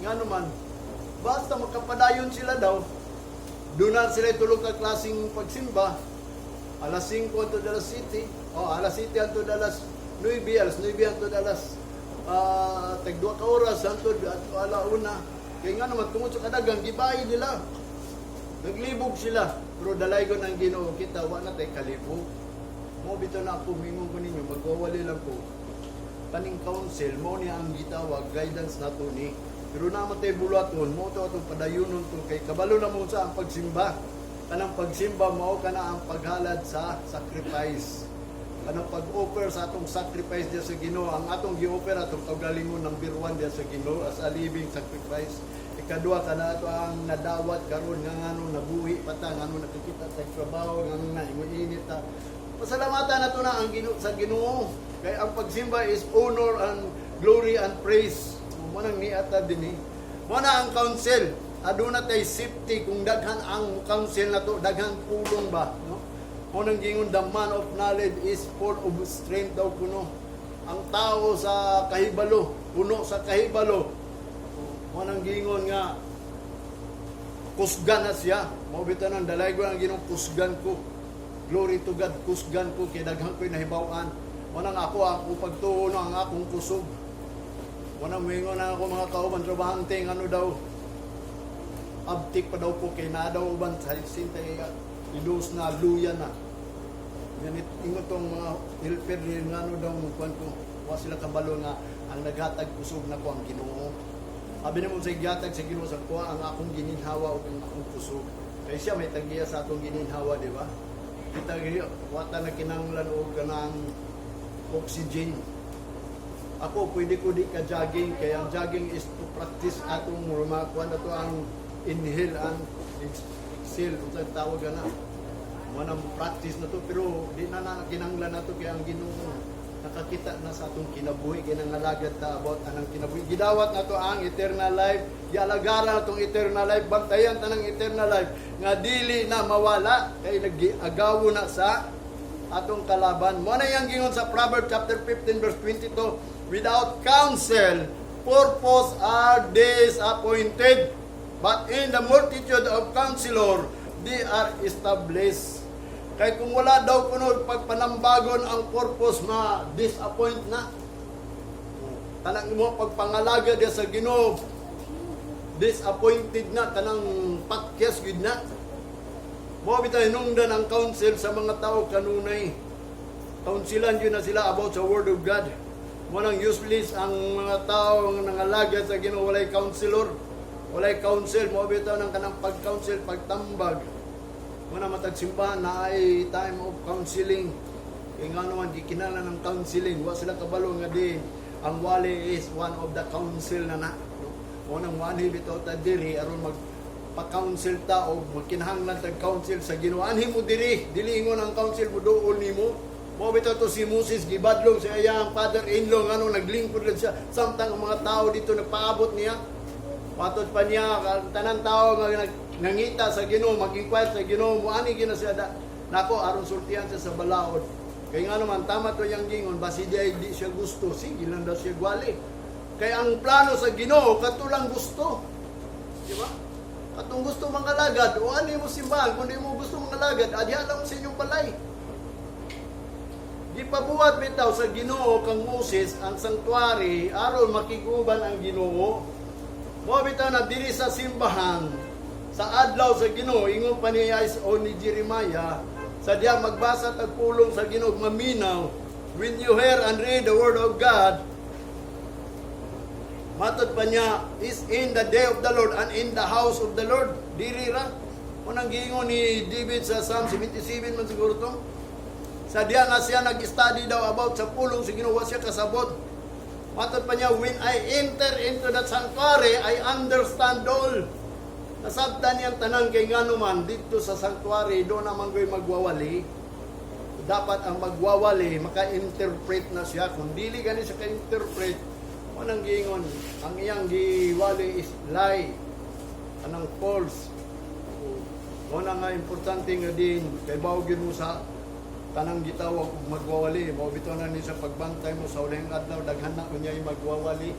nga naman basta makapadayon sila daw. Doon na sila tulog ka klaseng pagsimba. Alas 5 hantod alas 7. O, alas 7 hantod alas 9, alas 9 hantod alas tag 2 ka oras hantod at ala una. Kay nga naman tungod sa kadagang gibayi nila. Naglibog sila. Pero dalaygon ang Ginoo kita wa na tay kalibog. Mo bitaw na ako mingon ko ninyo, magwawali lang ko. Kaning counsel mo niya ang gitawag guidance nato ni. Pero naman tay bulaton mo to atong padayunon to kay kabalo na mo sa ang pagsimba. Kanang pagsimba mao kana ang paghalad sa sacrifice. Kanang pag-offer sa atong sacrifice diya sa Ginoo, ang atong gi-offer atong kaugalingon number 1 diya sa Ginoo as a living sacrifice. Ikadua kana ato ang nadawat karon nga ngano nabuhi pa ta, ngano nakikita sa trabaho, ngano na init ta. Pasalamatan nato na ang Ginoo sa Ginoo kay ang pagsimba is honor and glory and praise. Mo nang niata dinhi. Mo na ang counsel. Aduna tay safety kung daghan ang counsel nato, daghan pulong ba, no? Mo nang gingon, "The man of knowledge is full of strength" daw kuno. Ang tao sa kahibalo, puno sa kahibalo. Mo nang gingon nga kusgan na siya. Mao bitaw nang dalaygon ang Ginoo, kusgan ko. Glory to God, kusgan ko kay daghan ko'y nahibaw-an. Mo nang ako ako pagtuo no ang akong kusog. Mo nang moingon na ako mga kauban trabahante ano daw abtik pa daw ko kay na daw uban sa sintay idos na luya na. Ganit ingon tong mga helper ni ngano daw mo kuan ko wa sila kabalo nga ang naghatag kusog nako ang Ginoo. Abi namo sa gihatag sa Ginoo sa kuha ang akong gininhawa ug ang akong kusog. Kay siya may taggiya sa atong gininhawa, di ba? Kita wata na kinahanglan og kanang oxygen. Ako pwede ko di ka jogging kay ang jogging is to practice atong makuha na to ang inhale and exhale unsa tawag na mo nang practice na to, pero di na na kinahanglan na to kay ang Ginoo nakakita na sa atong kinabuhi kay nangalagad ta about anang kinabuhi. Gidawat na to ang eternal life, gialagaran na tong eternal life, bantayan tanang eternal life nga dili na mawala kay nag-agawo na sa atong kalaban. Mo na yang gingon sa Proverbs chapter 15 verse 22, "Without counsel, purpose are disappointed, but in the multitude of counselor, they are established." Kay kung wala daw kuno pagpanambagon ang purpose, ma disappoint na. Tanang mo pagpangalaga diya sa Ginoo, disappointed na, kanang pakyas gid na. Mo bitaw hinungdan ang counsel sa mga tao kanunay. Counselan yun na sila about sa Word of God. Mo nang useless ang mga tao nga nangalagad sa Ginoo, walay counselor. Walay counsel. Mo bitaw ng kanang pag-counsel, pagtambag. Mo na matag simbahan na ay time of counseling. Kaya nga naman, di kinala ng counseling. Wa sila kabalo nga din. Ang wali is one of the counsel na na. No? Mo nang wani bitaw ta diri aron mag pa-counsel ta o magkinahanglan tag counsel sa Ginoo. Anhi mo diri, dili ingon ang counsel mo duol nimo. Mo bitaw to si Moses, gibadlong sa iyang father-in-law, ngano naglingkod lang siya samtang ang mga tao dito nagpaabot niya. Matod pa niya ang tanan tao nga nangita sa Ginoo, mag-inquire sa Ginoo, mo ani gina siya da. Nako, aron sultihan siya sa balaod. Kay nga naman tama to yang gingon, basi di ay di siya gusto, sige lang daw siya gwali. Kay ang plano sa Ginoo katulang gusto. Di ba? Katong gusto mangalagad, o ani mo simbahan, kung di mo gusto mangalagad, adya lang mo sa inyong balay. Gipabuhat bitaw sa Ginoo kang Moses ang sanctuary aron makiguban ang Ginoo. Mo bitaw na diri sa simbahan sa adlaw sa Ginoo, ingon pa ni Is o ni Jeremiah, sa diya magbasa tag pulong sa Ginoo, maminaw, when you hear and read the word of God, matod pa niya, is in the day of the Lord and in the house of the Lord. Diri ra. Unang giingon ni David sa Psalm 77 man siguro to. Sa diya nga siya nag-study daw about sa pulong sa Ginoo, wa siya kasabot. Matod pa niya, "When I enter into that sanctuary, I understand all." Nasabtan niyang tanan kay ngano man dito sa sanctuary, doon naman ko'y magwawali. Dapat ang magwawali, maka-interpret na siya. Kung dili gani siya ka-interpret, unang giingon, ang iyang giwali is lie, anang false. Mao na nga importante nga din kay bawog yun mo sa tanang gitawag og magwawali. Mao bitaw na ni sa pagbantay mo sa ulahing adlaw, daghan na unya magwawali.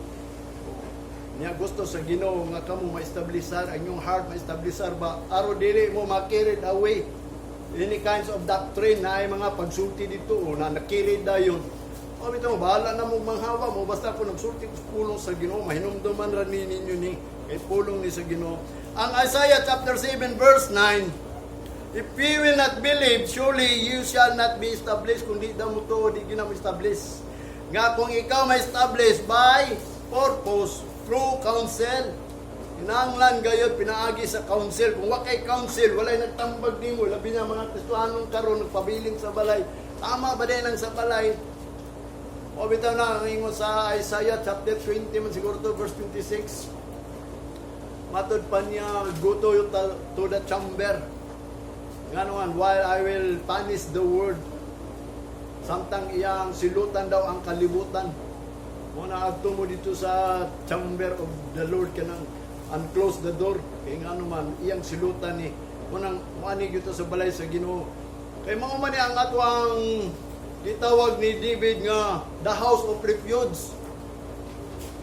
Niya gusto sa Ginoo nga kamo ma-establisar ang inyong heart, ma-establisar ba aron dili mo ma-carried away any kinds of doctrine na ay mga pagsulti dito o na na-carried dayon. O bitaw bahala na mo manghawa mo, basta ko nagsulti ko sa pulong sa Ginoo, mahinumduman ra ni ninyo ni kay pulong ni sa Ginoo. Ang Isaiah chapter 7 verse 9: "If ye will not believe, surely you shall not be established." Kung di daw mo to, di gina mo establish. Nga kung ikaw ma-establish by purpose, through counsel. Kinahanglan gayod pinaagi sa counsel. Kung wa kay counsel, walay nagtambag nimo, labi na mga Kristohanong karon nagpabiling sa balay. Tama ba din ang sa balay? O bitaw na ang ingon sa Isaiah chapter 20 man siguro to, verse 26. Matod pa niya, "Go to the chamber." Nga "while I will punish the world." Samtang iyang silutan daw ang kalibutan. Mo na adto mo dito sa chamber of the Lord kanang and close the door. Kay nga man iyang silutan ni. Mo nang moani gyud sa balay sa Ginoo. Kay mao man ni ang ato ang gitawag ni David nga the house of refuge.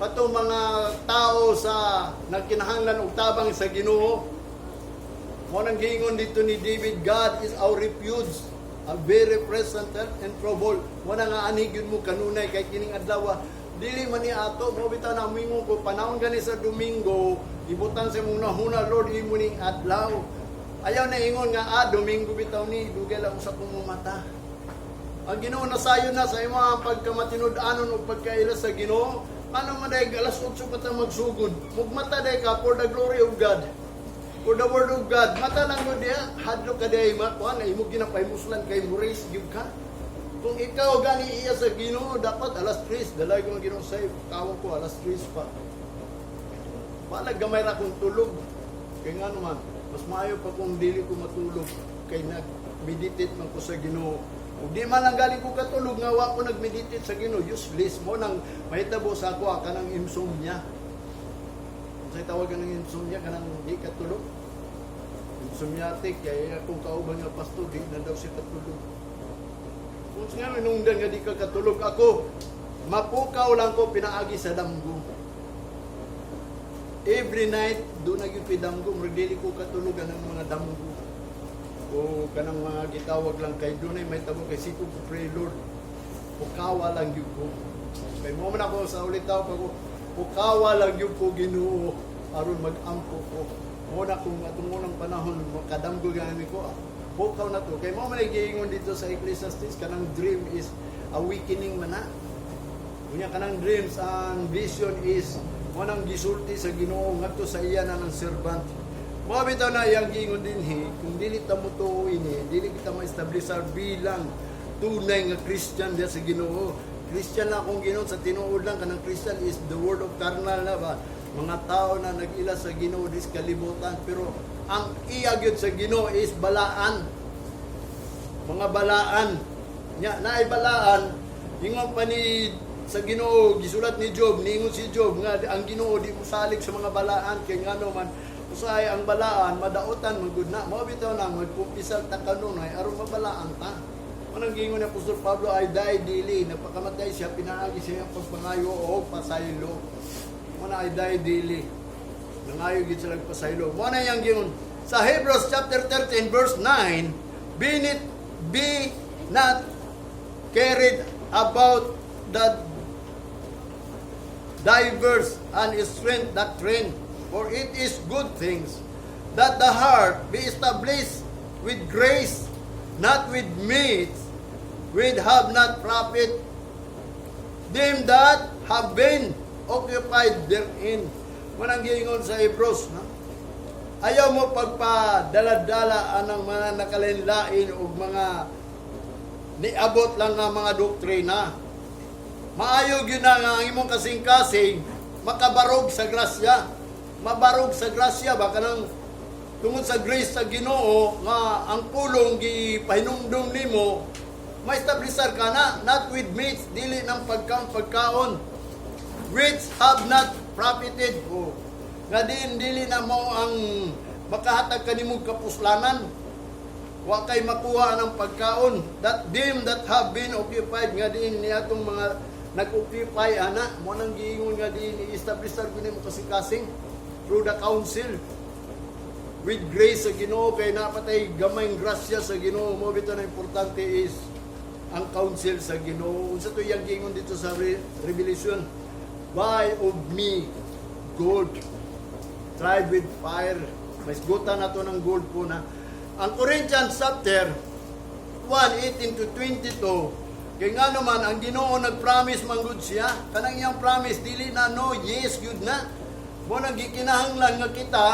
Katong mga tao sa nagkinahanglan og tabang sa Ginoo. Mo nang giingon dito ni David, "God is our refuge, a very present help in trouble." Mo na nga anhi gyud mo kanunay kay kining adlaw dili man ni ato. Mo bitaw na mingon ko panahon gani sa Domingo, ibutang sa imong nahuna, "Lord, imo ning adlaw." Ayaw na ingon nga Domingo bitaw ni, dugay lang sa kong mata. Ang Ginoo nasayon na sa imo ang pagkamatinud-anon ug pagkaila sa Ginoo. Ano man dahil alas 8 pa ta magsugod. Mugmata dahil ka for the glory of God. For the word of God. Mata lang mo diya, hadlok ka diya, makuha na imo ginapahimuslan kay mo raise gyud ka. Kung ikaw gani iya sa Ginoo, dapat alas 3, dalay ko ang Ginoo sa tawag ko alas 3 pa. Wala gamay ra kong tulog. Kay nga naman, mas maayo pa kung dili ko matulog kay nag-meditate man ko sa Ginoo. Ug di man lang galing ko katulog nga wa ko nag-meditate sa Ginoo, useless mo nang mahitabo sa ako kanang insomnia. Unsay tawag ng insomnia, kanang di katulog? Insomniatic kay akong kauban nga pastor, di na daw siya katulog. Kung nga nungdan nga di ka katulog, ako mapukaw lang ko pinaagi sa damgo. Every night, doon na gyud damgo, murag dili ko katulog ang mga damgo. O kanang mga gitawag lang kay dunay may tabo kay sikog ko pray, "Lord, pukawa lang gyud ko." Kay mo man ako sa ulitaw pag pukawa lang gyud ko, Ginoo, aron mag-ampo ko. Mo na kung atong unang panahon makadamgo gani ko, pukaw na to. Kay mo man ay giingon dito sa Ecclesiastes, kanang dream is awakening man na. Unya kanang dreams and vision is mo nang gisulti sa Ginoo ngadto sa iya na ng servant. Mo bitaw na iyang giingon dinhi, kung dili ta motuo ini, dili kita ma-establish bilang tunay nga Christian diya sa Ginoo. Christian lang akong Ginoo sa tinuod lang, kanang Christian is the word of carnal na ba, mga tao na nag-ila sa Ginoo dis kalibutan, pero ang iya gyud sa Ginoo is balaan, mga balaan nya naay balaan. Ingon pa ni sa Ginoo, gisulat ni Job, niingon si Job nga ang Ginoo di mosalig sa mga balaan kay ngano man usahay ang balaan madautan man gud na. Mao bitaw na magkumpisal ta kanunay aron mabalaan ta. Manang giingon ni Apostol Pablo, "I die daily." Nagpakamatay siya pinaagi siya ang pagpangayo o pasaylo. Mo na "I die daily." Nangayo gid sila pasaylo. Mo na yang giingon sa Hebrews chapter 13 verse 9, Be not carried about the diverse and strange doctrine, for it is good things that the heart be established with grace, not with meat, which have not profit them that have been occupied therein." Manang giingon sa Hebrews, no? Ayaw mo pagpadala-dala anang mga nakalain-lain o mga niabot lang nga mga doktrina. Maayo gyud na nga ang imong kasing-kasing makabarog sa grasya. Mabarog sa grasya ba, kanang tungod sa grace sa Ginoo nga ang pulong gipahinumdum nimo, ma-establisar ka na. Not with meats, dili ng pagkaon pagkaon, which have not profited, oh, nga din dili na mo ang makahatag kanimong kapuslanan, wa kay makuha ng pagkaon, that them that have been occupied, nga din niatong mga nag-occupy ana. Mo nang giingon nga din i-establish ko nimo kasing-kasing through the council with grace sa Ginoo, kay napatay gamayng grasya sa Ginoo. Mo bitaw na importante is ang counsel sa Ginoo. Unsa to iyang giingon dito sa Revelation? "Buy of me gold tried with fire." May gutan na to ng gold po na ang Corinthians chapter 1, 18 to 22. Kay nga naman ang Ginoo nagpromise man gud siya, kanang iyang promise dili na no, yes gyud na. Mo nang gikinahanglan nga kita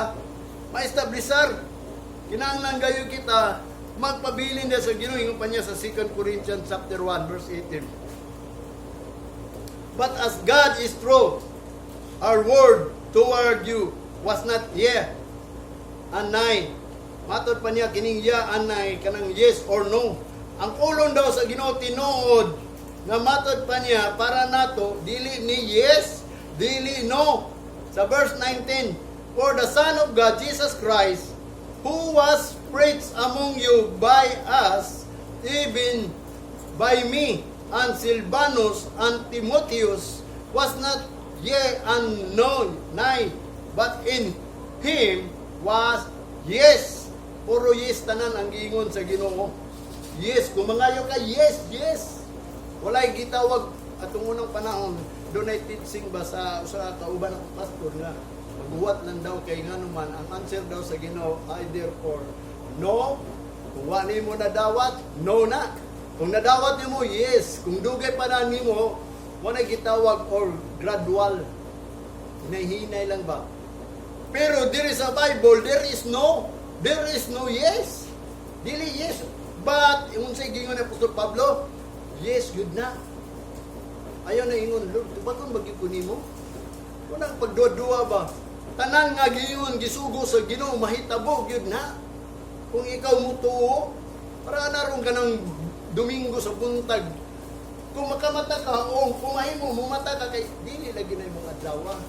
ma-establisar, kinahanglan gayo kita magpabilin na sa Ginoo. Ingon pa niya sa 2 Corinthians chapter 1 verse 18, "But as God is true, our word toward you was not yea and nay." Matod pa niya kining yea and nay, kanang yes or no. Ang pulong daw sa Ginoo tinuod nga matod pa niya para nato dili ni yes, dili no. Sa verse 19, "For the Son of God, Jesus Christ, who was preached among you by us, even by me and Silvanus and Timotheus, was not yea and no, nay, but in him was yes." Puro yes tanan ang giingon sa Ginoo. Yes, kung mangayo ka, yes. Walay gitawag atong unang panahon, doon ay teaching ba sa usa ka kauban ng pastor nga maghuwat lang daw kay ngano man ang answer daw sa Ginoo either or no. Kung wa nimo nadawat, no na. Kung nadawat nimo, yes. Kung dugay pa na nimo, mo na gitawag or gradual, hinay-hinay lang ba. Pero there is a Bible, there is no yes, dili yes, but unsay giingon ni Apostol Pablo? Yes gyud na. Ayaw na ingon, "Lord, tubaton ba gyud ko nimo?" Wala pagduwa-duwa ba. Tanan nga giingon, gisugo sa Ginoo, mahitabo gyud na. Kung ikaw mutuo, para naron ka ng Domingo sa buntag. Kung makamata ka, o kung mahimo, mumata ka kay dili lagi na imong adlaw.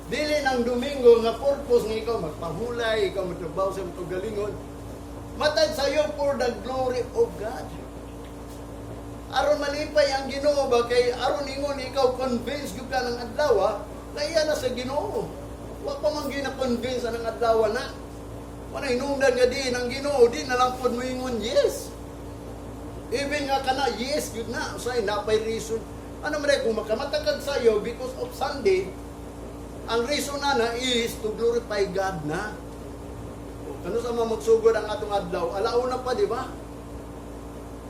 Dili ng Domingo nga purpose nga ikaw magpanghulay, ikaw magtrabaho sa imong kaugalingon. Matag sayo for the glory of God. Aron malipay ang Ginoo ba, kay aron ingon ikaw convince gyud ka ng adlaw na iya na sa Ginoo. Wa pa man gyud na convince ang adlaw na. Wala hinungdan nga diin ang Ginoo, di na lang pod moingon yes. Even nga kana yes yun na, usay napay reason. Ano man kung makamata kag sayo because of Sunday, ang reason na na is to glorify God na. O, kano sa mga magsugod ang atong adlaw, alauna pa, di ba?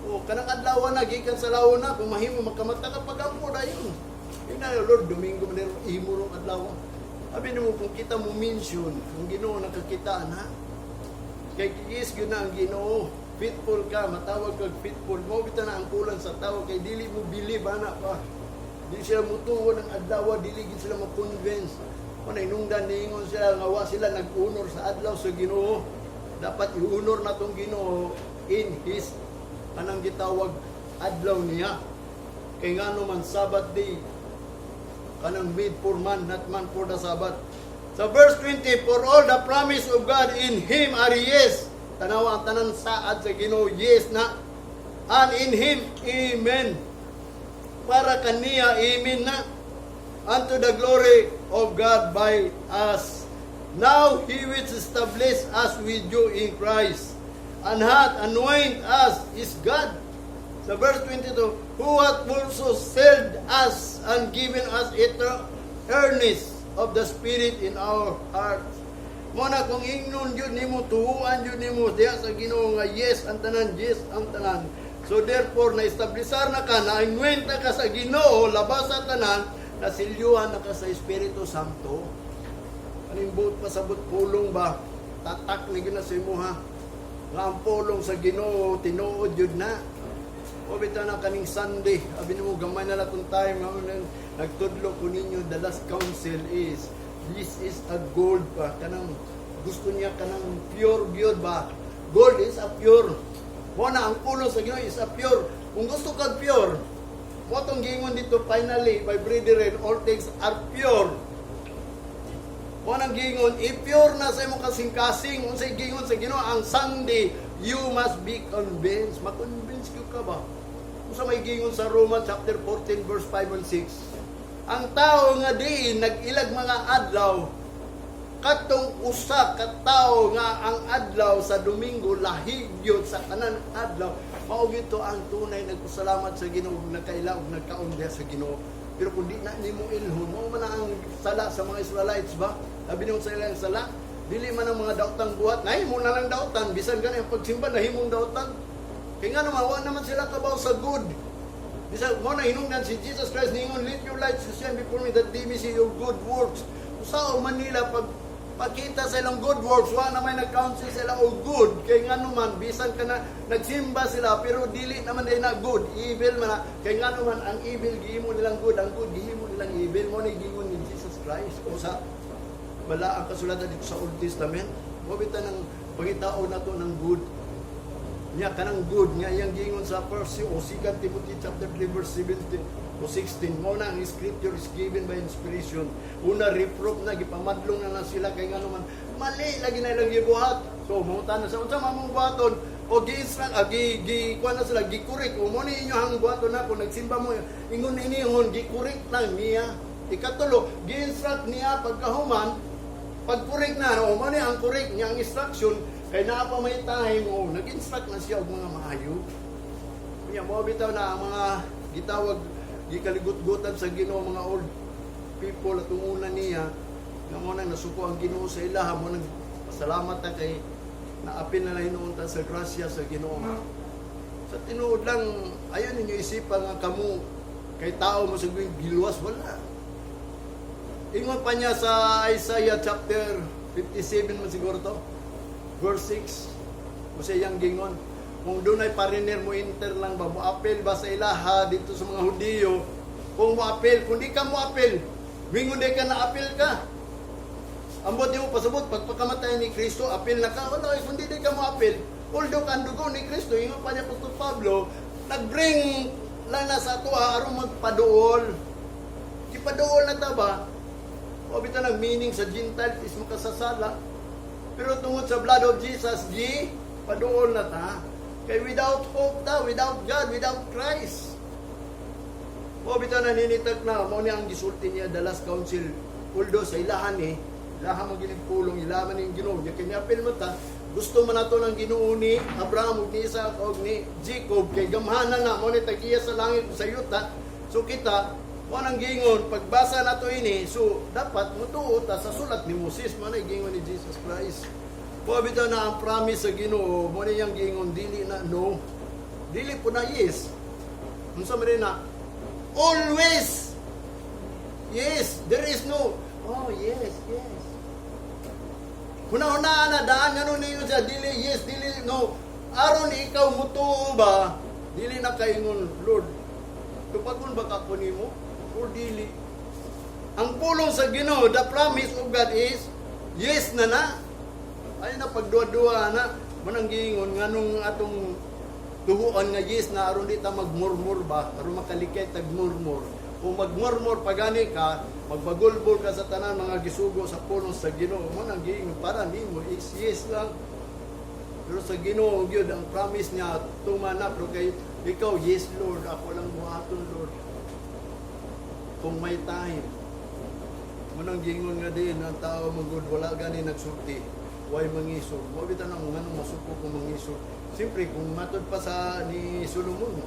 O, kanang adlaw na, gikan sa launa, kung mahimo makamata ka pagampo dayon. Yun na, Lord, Domingo man imo rong adlaw. Abi nimo kung kita mo mention, kung Ginoo nakakita na. Kay yes gyud na ang Ginoo. Faithful ka, matawag kag faithful. Mao bitaw na ang kulang sa tao kay dili mo believe ana pa. Dili sila mutuo ng adlaw, dili gid sila ma-convince. Mao na hinungdan niingon sila nga wa sila nag-honor sa adlaw sa Ginoo. Dapat i-honor na tong Ginoo in his anang gitawag adlaw niya. Kay ngano man Sabbath day kanang made for man, not man for the Sabbath. Sa verse 20, "For all the promise of God in Him are yes." Tanawa ang tanan saad sa Ginoo, yes na. "And in Him, amen." Para kaniya, amen na. "Unto the glory of God by us. Now He which established us with you in Christ and hath anointed us is God." Sa verse 22, "Who hath also sealed us and given us the earnest of the Spirit in our hearts." Mo na kung ingnon yun nimo, tuuan yun nimo, diya sa Ginoo nga yes ang tanan, yes ang tanan. So therefore, na-establisar na ka, na-anoint na ka sa Ginoo, labas sa tanan, nasilyuhan na ka sa Espiritu Santo. Aning buot pasabot pulong ba? Tatak ni gyud na sa imo ha. Nga ang pulong sa Ginoo tinuod yun na. O bitaw na kaning Sunday, abi nimo gamay na lang kung time nga nang nagtudlo ko ninyo, the last council is this is a gold ba, kanang gusto niya kanang pure gyud ba. Gold is a pure. Mo na ang pulong sa Ginoo is a pure. Kung gusto kag pure, mo tong giingon dito, "Finally, my brethren, all things are pure." Mo nang giingon, i-pure na sa imong kasing-kasing, unsay giingon sa Ginoo ang Sunday, you must be convinced. Ma-convince ka ba? Unsa may giingon sa Roma chapter 14 verse 5 and 6? Ang tao nga diin nag-ilag mga adlaw, katong usa ka tawo nga ang adlaw sa Domingo lahig gyud sa tanan adlaw, mao gyud to ang tunay nagpasalamat sa Ginoo ug nagkaila ug nagkaon diha sa Ginoo. Pero kung di na nimo ilhon, mao man ang sala sa mga Israelites ba? Sabi nimo sa ilang sala, dili man ang mga daotang buhat, nahimo na lang daotan, bisan gani ang pagsimba nahimong daotan. Kay nga naman wa naman sila kabaw sa good. Bisan mo na hinungdan si Jesus Christ ningon, "Let your light shine before me that they may see your good works." Usa man nila pag pakita sa ilang good works, wa na may nag-counsel sila og good. Kay nga naman, bisan ka na nagsimba sila, pero dili naman din na good, evil man na. Kay nga naman, ang evil gihimo nilang good, ang good gihimo nilang evil. Mo na gingon ni Jesus Christ. O sa wala ang kasulatan dito sa Old Testament. Mo bitaw ng pangitaon na to ng good. Nya kanang good nga iyang giingon sa first o 2 Timothy chapter 3 verse 17 o 16, mo na ang scripture is given by inspiration. Una, reproof na, gipamadlong na na sila kay ngano man mali lagi na ilang gibuhat. So mangutan na sa unsa mamong buhaton o gi-instruct, gi gi kuan na sila, gi-correct o mo ni inyo ang buhaton na kung nagsimba mo ingon ini ingon, gi-correct lang niya. Ikatulo, gi-instruct niya pagkahuman, pag-correct na o mo ni ang correct niya ang instruction kay naa pa may time o nag-instruct na siya og mga maayo. Nya mo bitaw na ang mga gitawag gikaligut-gutan sa Ginoo, mga old people at una niya nga mo nang nasuko ang Ginoo sa ilaha mo nang pasalamat ta kay naapil na lang hinuon ta sa grasya sa Ginoo. Sa tinuod lang, ayon ninyo isipan nga kamo kay tao mo sa giluwas, wala. Ingon pa niya sa Isaiah chapter 57 man siguro to, verse 6. Mo sa iyang gingon, kung dunay pariner mo enter lang ba, mo apel ba sa ilaha dito sa mga Hudiyo, kung mo apel, kung di ka mo apel, mingon di ka na apel ka. Ambot mo pasabot, pagpakamatay ni Kristo, apel na ka. Wala, eh, kung di ka mo apel, although ang dugo ni Kristo, ingon pa niya Apostol Pablo, nag-bring lang na sa atoa aron magpaduol. Ipaduol na ta ba? O bitaw nag meaning sa Gentile is makasasala. Pero tungod sa blood of Jesus, gi paduol na ta. Kay without hope ta, without God, without Christ. O bitaw naninitag na, mao ni ang gisulti niya the last council. Although sa ilahan eh, ilahan mo ginigpulong, ilahan man yung Ginoo, niya kanya apel mo ta, Gusto man nato ng Ginoo ni Abraham ug ni Isaac ug ni Jacob kay gamhanan na mo ni tag-iya sa langit ug sa yuta. So kita mo nang giingon pagbasa nato ini, so dapat mutuo ta sa sulat ni Moses. Mo na giingon ni Jesus Christ. Mo bitaw na ang promise sa Ginoo, mo na iyang giingon, dili na no. Dili po na yes. Unsa man na? Always. Yes, there is no "Oh, yes." Huna-hunaan na daan nga niyo siya, dili yes, dili no. Aron ikaw mutuo ba, dili na kaingon, "Lord, tupagon ba ka ko nimo or dili?" Ang pulong sa Ginoo, the promise of God is yes na na. Ay na pagduwa-duwa na manang giingon nganong atong tuhuan nga yes na aron di ta magmurmur ba, aron makalikay tag murmur. Kung magmurmur pagani ka, magbagulbol ka sa tanan mga gisugo sa pulong sa Ginoo. Mo nang giingon para nimo is yes lang. Pero sa Ginoo gyud ang promise niya tuma na, pero kay ikaw, "Yes Lord, ako lang buhaton, Lord." Kung may time. Mo nang giingon nga din ang tao magud wala gani nagsulti. Way mangisog. Mo bitaw nang nganong masuko kung mangisog. Siyempre kung matod pa sa ni Solomon,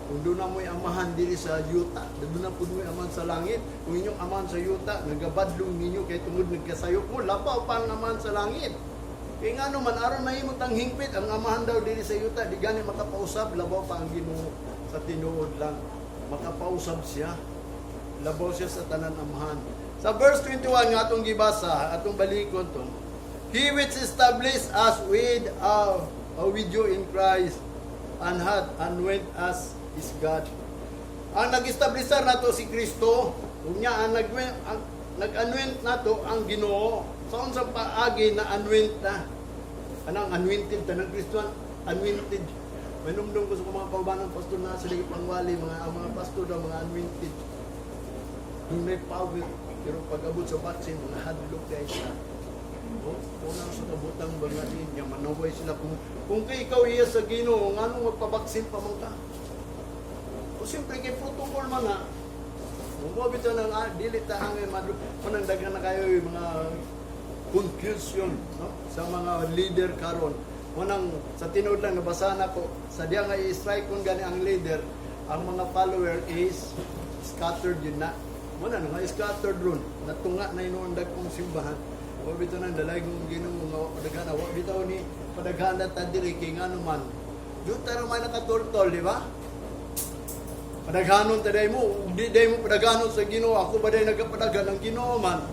kung doon na mo'y amahan diri sa yuta, doon na pud mo'y amahan sa langit. Kung inyong amahan sa yuta, nagabadlong ninyo kay tungod nagkasayop mo, labaw pa ang amahan sa langit. Kaya nga naman, aron mahimot ang hingpit, ang amahan daw diri sa yuta, di gani makapausab, labaw pa ang Ginoo sa tinuod lang. Makapausab siya. Labaw siya sa tanan amahan. Sa verse 21 nga atong gibasa, atong balikon to. "He which established us with you in Christ and hath anointed us is God." Ang nag-establisher nato si Kristo, unya ang nag-anoint nato ang Ginoo. Sa unsang paagi na anoint na? Anang anointed tanang Kristohan, anointed. Manumdum ko sa mga kaubanan pastor na sila pangwali, mga ang mga pastor daw mga anointed. Dunay power, pero pag abot sa vaccine, mga hadlok guys siya. Oh, unang sa kabutang ba nga din niya, manaway sila kung kay ikaw iya sa Ginoo, nganong magpabaksin pa man ka? O siyempre kay protocol man nga. Mo bitaw nang dili ta ang manang daghan na kayo yung mga confusion, no, sa mga leader karon. Munang sa tinuod lang nabasa na ko sa diya nga i-strike kung gani ang leader, ang mga follower is scattered yun na. Muna nga scattered ron, natunga na inuon dagkong simbahan. Wa bitaw nang dalay kong Ginoo nga wa padaghan, wa bitaw ni padaghan ta diri kay ngano man. Doon tayo may nakatultol, di ba? Padaghanon ta day mo, di day mo padaghanon sa Ginoo. Ako ba day nagapadaghan ng Ginoo man?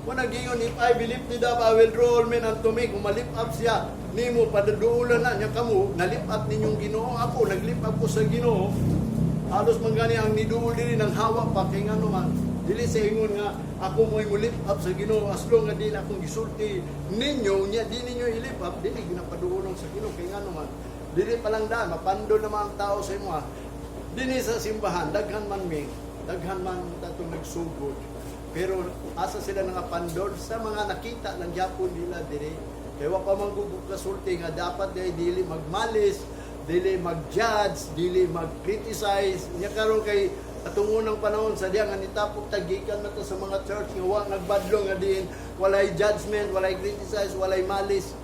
Wala gingon, "If I be lifted up, I will draw all men unto me." Kung ma-lift up siya, nimo padaduulan na niya kamo, na-lift up ninyong Ginoo. Ako, nag-lift up ko sa Ginoo. Halos man gani ang niduol diri ng hawa pa kay ngano man. Dili sa ingon nga ako mo'y mo lift up sa Ginoo, as long nga dili akong gisulti ninyo nya di ninyo i-lift up, dili ginapaduolon sa Ginoo kay ngano man. Dili pa lang daan, mapando naman ang tao sa imo. Dinhi sa simbahan, daghan man mi, daghan man tatong nagsugod. Pero asa sila nangapandol sa mga nakita lang gyapon nila diri. Kaya wa pa man gugug kasulti nga dapat day dili magmalis, dili mag-judge, dili mag-criticize. Nya karon kay atong unang panahon sa diya nga nitapok tagikan na to sa mga church nga wa nagbadlong nga diin walay judgment, walay criticize, walay malis.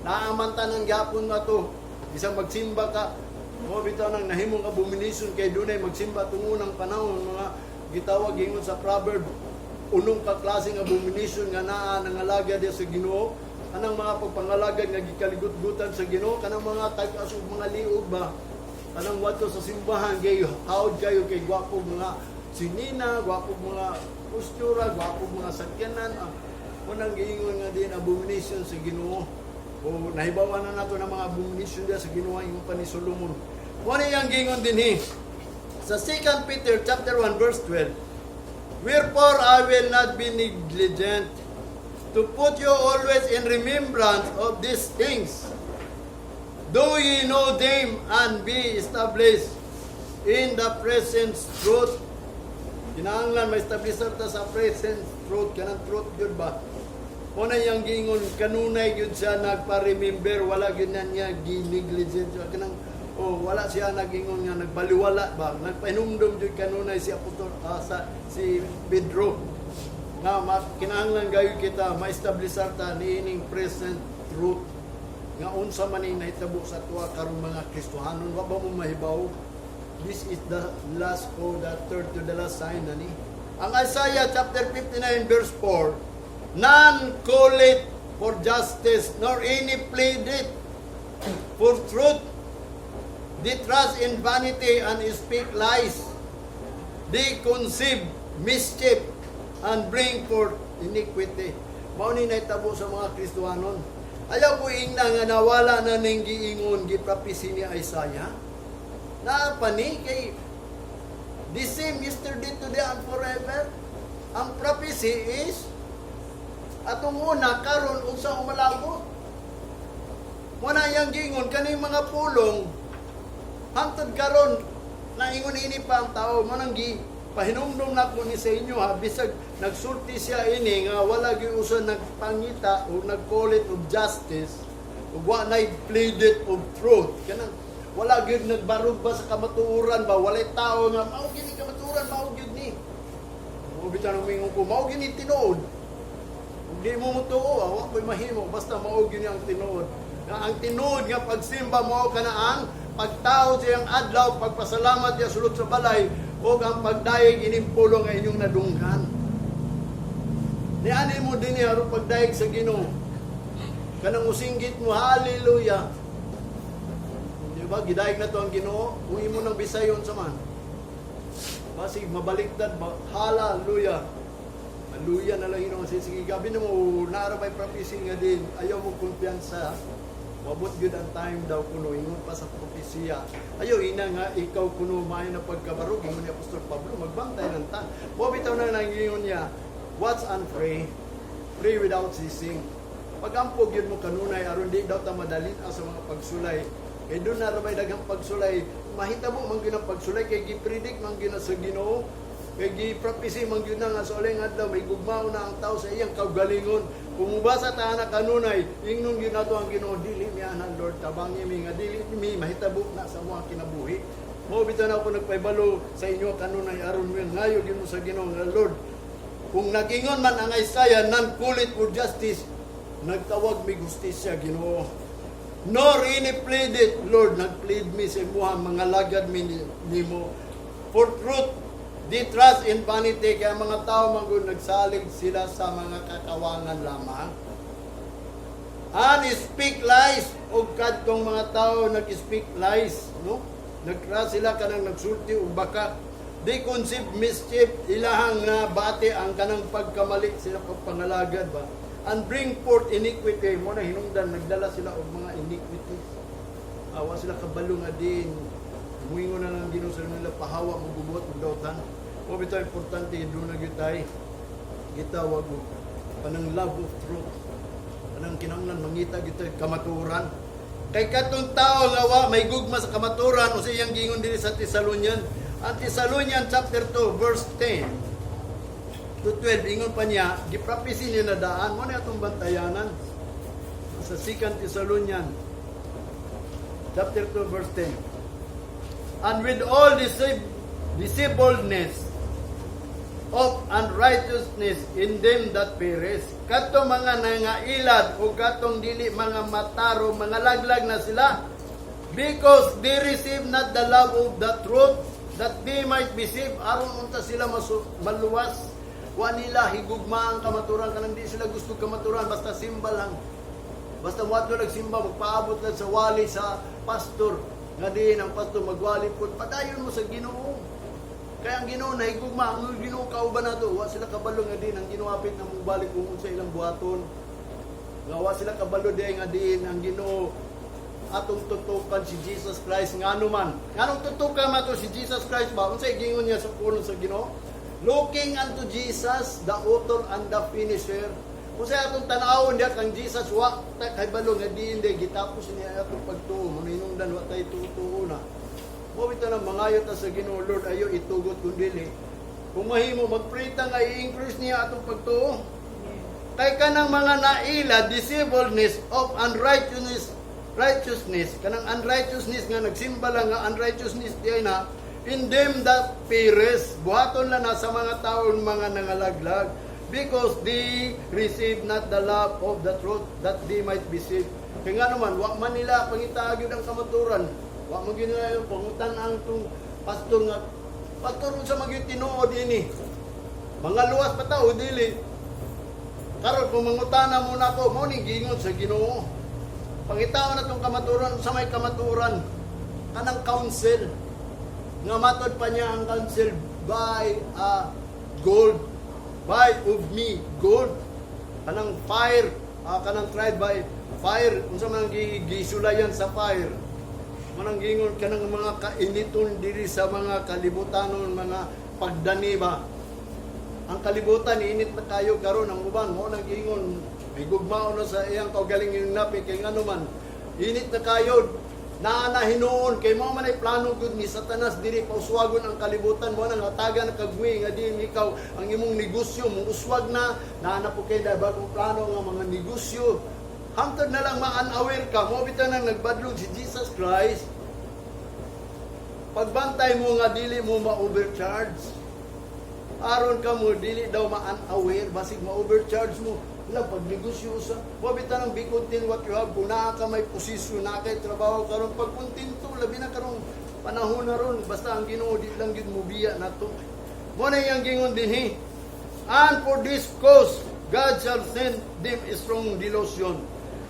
Naaman tanan gyapon na to. Bisan magsimba ka, mo bitaw nang nahimong abomination kay dunay magsimba atong unang panahon, mga gitawag ingon sa proverb unong ka klaseng abomination nga naa nangalaga diya sa Ginoo, kanang mga pagpangalagad nga gikaligut-gutan sa Ginoo, kanang mga tag-as ug mga liog ba, kanang wadto sa simbahan kay hawd kayo kay gwapo mga sinina, gwapo mga postura, gwapo mga sakyanan, ah, unang giingon nga din abomination sa Ginoo. O nahibawan na nato ng mga abomination diya sa Ginoo ingon pa ni Solomon. Mo na iyang giingon dinhi sa 2 Peter chapter 1 verse 12: "Wherefore I will not be negligent to put you always in remembrance of these things, though ye know them and be established in the present truth." Kinahanglan ma-establish ta sa present truth, kanang truth gyud ba? Una iyang giingon kanunay gyud siya nagpa-remember, wala gyud na niya gi-negligent kanang, oh, wala siya nagingon nga nagbaliwala ba, nagpahinumdum gyud kanunay si apostol sa si Pedro nga kinahanglan gayud kita ma-establish ta niining present truth. Nga unsa man ning nahitabo sa tuwa karon, mga Kristohanon, wa ba mo mahibaw? This is the last o the third to the last sign na ni. Ang Isaiah chapter 59 verse 4, "None call it for justice, nor any plead it for truth. They trust in vanity and speak lies. They conceive mischief and bring forth iniquity." Mao ni nahitabo sa mga Kristohanon. Ayaw ko ingna nga nawala na ning giingon, giprophecy ni Isaiah. Naa pa ni kay the same yesterday, today, and forever. Ang prophecy is atong una, karon ug sa umalabot. Mo na iyang giingon kaning mga pulong hangtod karon naingon ini pa ang tao. Mo nang gi pahinumdum nako ni sa inyo ha, bisag nagsulti siya ini nga wala gyud usa nagpangita o nag-call it of justice ug wa nay pleaded of truth, kanang wala gyud nagbarog ba sa kamatuoran ba, walay tao nga mao gyud ni kamatuoran, mao gyud ni mo bitan mingon ko mao gyud ni tinuod. Ug di mo motuo, ah, wa ko'y mahimo, basta mao gyud ni ang tinuod. Nga ang tinuod nga pagsimba mao kana ang pagtao sa iyang adlaw, pagpasalamat niya sulod sa balay, ug ang pagdayeg ining pulong nga inyong nadunggan. Niani mo din aron pagdayeg sa Ginoo. Kanang usinggit mo, "Hallelujah." Di ba? Gidayeg na to ang Ginoo. Kung imo nang bisayon sa man. Basig mabaliktad ba? Hallelujah. Hallelujah na lang ino. Sige, gabi na mo, naa ra bay prophecy nga din. Ayaw mo kumpiyansa. Mabot gyud ang time daw kuno, ingon pa sa propesiya. Ayaw ina nga ikaw kuno maayo na pagkabarog, ingon ni Apostol Pablo, magbantay lang ta. Mo bitaw na nangingon niya, watch and pray. Pray without ceasing. Pagampo gyud mo kanunay aron di daw ta madalin sa mga pagsulay. Kay doon na rabay daghang pagsulay, mahitabo man gyud ang pagsulay kay gi-predict man gyud na sa Ginoo. Kay gi-prophecy man gyud na nga sa uling adlaw may gugmao na ang tao sa iyang kaugalingon. Kung mubasa ta ana kanunay, ingnon gyud nato ang Ginoo, "Dili mi ana, Lord, tabangi mi nga dili mi mahitabo na sa mga kinabuhi." Mao bitaw na ako nagpahibalo sa inyo kanunay aron mo ngayo gyud mo sa Ginoo nga, "Lord, kung nag-ingon man ang Isaiah, none call it for justice, nagtawag mi hustisya, Ginoo. Nor any pleaded, Lord, nagplead mi sa imuha, mga lagad mi nimo. For truth, they trust in vanity," kaya mga tao manggod nagsalig sila sa mga kakawangan lamang. And speak lies, og kadtong mga tao nag-speak lies, no? Nag-trust sila kanang nagsulti og baka. They conceive mischief, ilahang na bati ang kanang pagkamali sila pagpangalagad ba. And bring forth iniquity, mo na hinungdan nagdala sila og mga iniquities. Awa sila kabalo nga din. Muingon na lang Ginoo sa nila pahawa mo bubuhat og dautan. Mo bitaw importante doon na gyud tay gitawag og kanang love of truth. Kanang kinahanglan mangita gyud tay kamaturan. Kay katong tao nga wa may gugma sa kamaturan o sa iyang gingon diri sa Thessalonian. Ang Thessalonian chapter 2 verse 10 to 12, ingon pa niya, giprophecy niya na daan mo na atong bantayanan sa Second Thessalonian chapter 2 verse 10. "And with all deceivableness of unrighteousness in them that perish." Kadto mga nangailad o katong dili mga mataro, mga laglag na sila. "Because they receive not the love of the truth that they might be saved." Aron unta sila maluwas. Wa nila higugma ang kamaturan, kanang di sila gusto kamaturan, basta simba lang. Basta moadto lang simba, magpaabot lang sa wali sa pastor. Nga diin ang pastor magwali pud, padayon mo sa Ginoo. Kaya ang Ginoo nahigugma, ang Ginoo kauban nato, wa sila kabalo nga diin ang Ginoo hapit na mobalik kung unsa ilang buhaton. Nga wa sila kabalo diay nga diin ang Ginoo atong tutukan si Jesus Christ ngano man. Nganong tutukan man to si Jesus Christ ba? Unsay gingon niya sa pulong sa Ginoo? "Looking unto Jesus, the author and the finisher." Kung sa atong tan-awon diha kang Jesus, wa ta kabalo nga diin day gitapos niya atong pagtuo. Maninungdan wa tay tuo na. Mo bitaw na mangayo ta sa Ginoo, "Lord, ayo itugot kung dili." Kung mahimo magpray ta nga i-increase niya atong pagtuo. Kay kanang mga naila, deceivableness of unrighteousness, righteousness, kanang unrighteousness nga nagsimba lang nga unrighteousness di na, in them that perish, buhaton lang na sa mga taon mga nangalaglag, because they receive not the love of the truth that they might be saved. Kay nga naman, wa man nila pangita gyud ang kamaturan. Wa man gyud nila pangutan ang tung pastor nga, "Pastor, unsa man gyud tinuod ini? Mga luwas pa ta o dili?" Karon kung mangutana mo nako, mao ning giingon sa Ginoo. Pangitaon na tong kamaturan, sa may kamaturan kanang counsel nga matod pa niya ang counsel, "Buy a gold, buy of me gold," kanang fire, kanang tried by fire, unsa man gisulayan sa fire. Manang gingon kanang mga kainiton diri sa mga kalibutanon, mga pagdani ba. Ang kalibutan init na kayo karon. Ang uban mo nang gingon may gugmao na sa iyang kaugaling napi, kay ngano man init na kayo naa na hinuon, kay mao man ay plano gud ni Satanas diri, pauswagon ang kalibutan. Mo nang hatagan kag way nga diin ikaw ang imong negosyo mo uswag na, naa na po kay bagong plano nga mga negosyo, hangtod na lang ma-unaware ka mo. Bitaw nang nagbadlong si Jesus Christ, pagbantay mo nga dili mo ma-overcharge, aron ka mo dili daw ma-unaware, basig ma-overcharge mo. Wala pag negosyo sa wa bitaw nang be content what you have. Kung naa ka may posisyon, naa kay trabaho karon, pag kontento, labi na karong panahon na ron. Basta ang Ginoo di lang gyud mobiya nato. Mo na iyang gingon dinhi, "And for this cause God shall send them a strong delusion,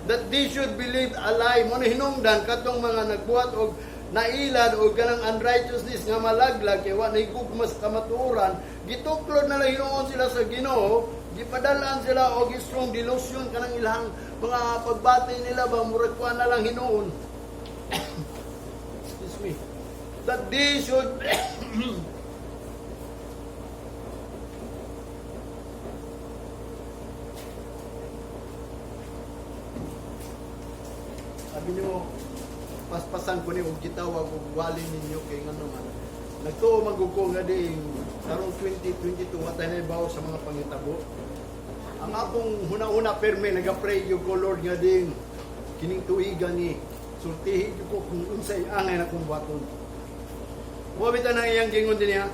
that they should believe a lie." Mo na hinungdan katong mga nagbuhat og nailad o kanang unrighteousness nga malaglag kay wa nahigugma sa kamatuoran, gituklod na lang hinuon sila sa Ginoo, gipadalaan sila og strong delusion, kanang ilang mga pagbati nila ba, murag kuan na lang hinuon. Excuse me. That they should Sabi niyo, paspasan ko ni og gitawag og wali ninyo, kay ngano man nagtuo man gud ko nga di karong 2022 wa tayo naibaw sa mga pangitabo. Ang akong huna-huna perme, naga-pray gyud ko, "Lord, nga din kining tuiga ni sultihi gyud ko kung unsay angay na kong buhaton." Mo bitaw nang iyang gingon din niya.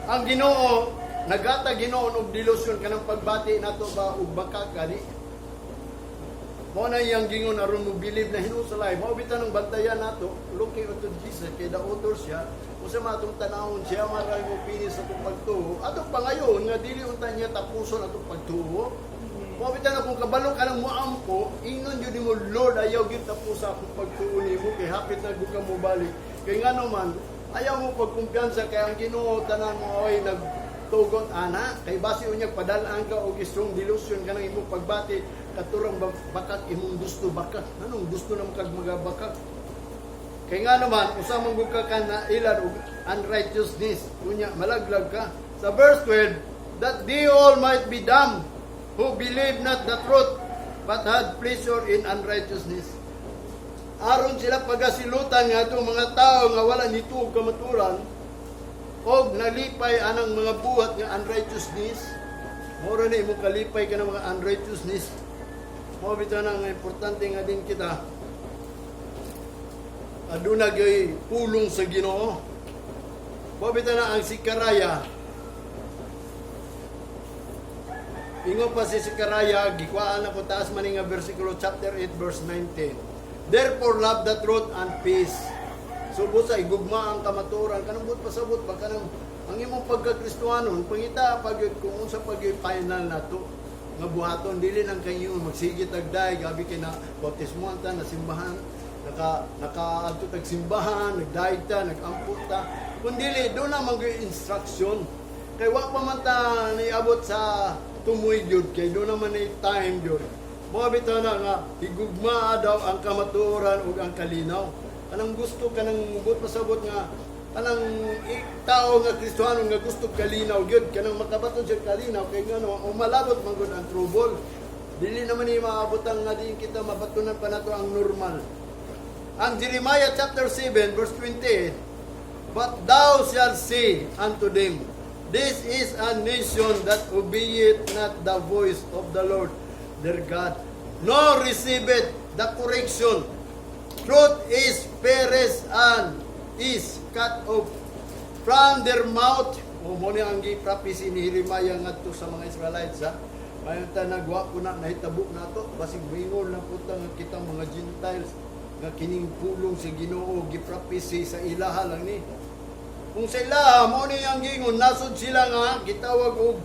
Ang Ginoo nagata Ginoo og delusion, kanang pagbati nato ba og baka kani. Mo na iyang gingon aron mo believe na hinuon sa life. Mao bitaw nang bantayan nato, looking unto Jesus kay the author siya. Unsa man atong tanawon, siya man ra mo finish sa atong pagtuo. Atong pangayon nga dili unta niya tapuson atong pagtuo. Mao bitaw na kung kabalo ka ng muampo, ingon jud nimo, "Lord, ayaw gyud tapos sa akong pagtuo nimo kay hapit na gud ka mobalik." Kay ngano man, ayaw mo pagkumpiyansa kay ang Ginoo tanan mo ay nagtugot ana, kay basi unya padalaan ka og strong delusion, kanang imong pagbati katurang bakak, imong gusto bakak. Anong gusto naman kag magabakak? Kay nga naman, usa man gud ka na ilad og unrighteousness, unya malaglag ka. Sa verse 12, "That they all might be damned who believe not the truth but had pleasure in unrighteousness. Aron sila pagasilutan nga atong mga tao nga wala nituo kamaturan og nalipay anang mga buhat nga unrighteousness. Mora na imong kalipay ka ng mga unrighteousness. Mao bitaw na nga importante nga din kita aduna gyud pulong sa Ginoo. Mao bitaw na ang Zechariah. Ingon pa si Zechariah, gikuhaan ako taas man nga versikulo, chapter 8 verse 19. "Therefore love the truth and peace." Subo sa igugma ang kamaturan, kanang but pasabot ba, kanang ang imong pagkakristuhanon, pangita pag kung unsa pag final nato nga buhaton. Dili lang kayo magsige tagday gabi kay na bautismohan ta na simbahan, naka adto tag simbahan, nagdayeg ta, nagampo ta, kun dili do na mag instruction kay wa pa man ta niabot sa tumoy gyud, kay do naman ni time gyud. Mo bitaw na nga higugmaa daw ang kamatuoran ug ang kalinaw, kanang gusto, kanang but pasabot nga kanang tao nga Kristohano nga gusto kalinaw gyud, kanang makabaton siya kalinaw, kay ngano umalabot man gud ang trouble. Dili naman ni maabot ang nga diin kita mabatunan pa nato ang normal. Ang Jeremiah chapter 7 verse 28, "But thou shalt say unto them, This is a nation that obeyeth not the voice of the Lord their God, nor receiveth the correction. Truth is perished and is cut off from their mouth." O mo ni ang gi-prophecy ni Jeremiah ngadto sa mga Israelites, ha. Mayon ta nagwa ko na nahitabo nato, basig moingon lang punta nga kitang mga Gentiles nga kining pulong sa Ginoo giprophesy sa ilaha lang ni. Kung sa ilaha mo ni ang gingon, nasod sila nga gitawag og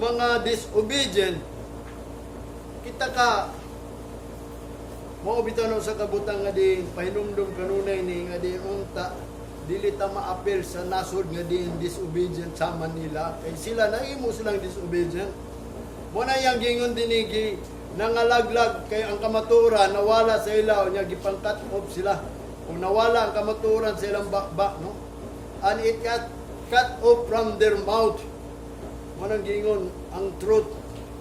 mga disobedient. Kita ka mao bitaw no sa kabutang nga din pahinumdum kanunay ni nga din unta dili ta maapil sa nasod nga din disobedient sa Manila kay sila nahimo silang disobedient. Mo na yang gingon dinigi nangalaglag kay ang kamatuoran nawala sa ila, nya gipang-cut off sila. Kung nawala ang kamatuoran sa ilang bakba, no, and it got cut off from their mouth. Mo nang gingon ang truth.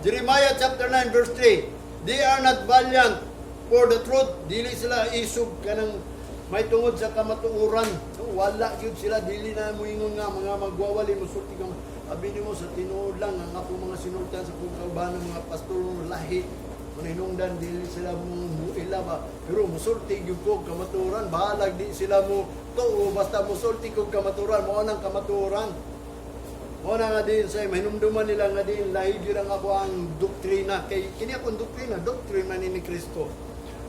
Jeremiah chapter 9 verse 3: They are not valiant for the truth. Dili sila isog kanang may tungod sa kamatuoran, no, wala gyud sila. Dili na moingon nga mga magwawali, musulti ka, abi nimo sa tinuod lang ang ako mga sinultian sa kong kauban, mga pastor lahi manhinungdan, dili sila mo muila ba, pero musulti gyud ko kamatuoran. Bahalag di sila mo tuo, basta musulti ko kamatuoran. Mao nang kamatuoran. Mao na nga din sa mahinumduman nila nga din lahi gyud ang ako ang doktrina, kay kini akong doktrina, doktrina ni Kristo.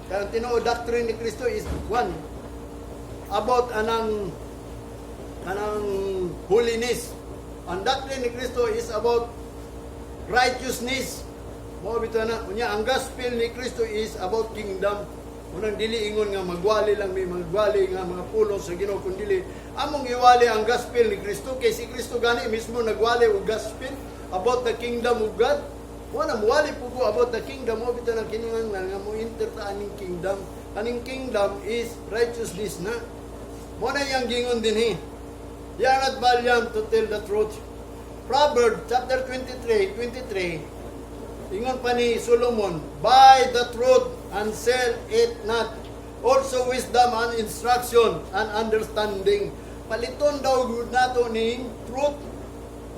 Kaya ang tinuod doctrine ni Kristo is one about anang kanang holiness. Ang doctrine ni Kristo is about righteousness. Mao bitaw na. Unya ang gospel ni Kristo is about kingdom. Unang dili ingon nga magwali lang may magwali nga mga pulong sa Ginoo, kun dili among iwali ang gospel ni Kristo, kay si Kristo gani mismo nagwali og gospel about the kingdom of God. Wala muwali po ko about the kingdom. Mo bitaw nang kiningan nga mo enter ta aning kingdom. Aning kingdom is righteousness na. Mo na yang gingon dinhi. They are not valiant to tell the truth. Proverbs chapter 23, 23, ingon pa ni Solomon, "Buy the truth and sell it not. Also wisdom and instruction and understanding." Paliton daw gud nato ning truth.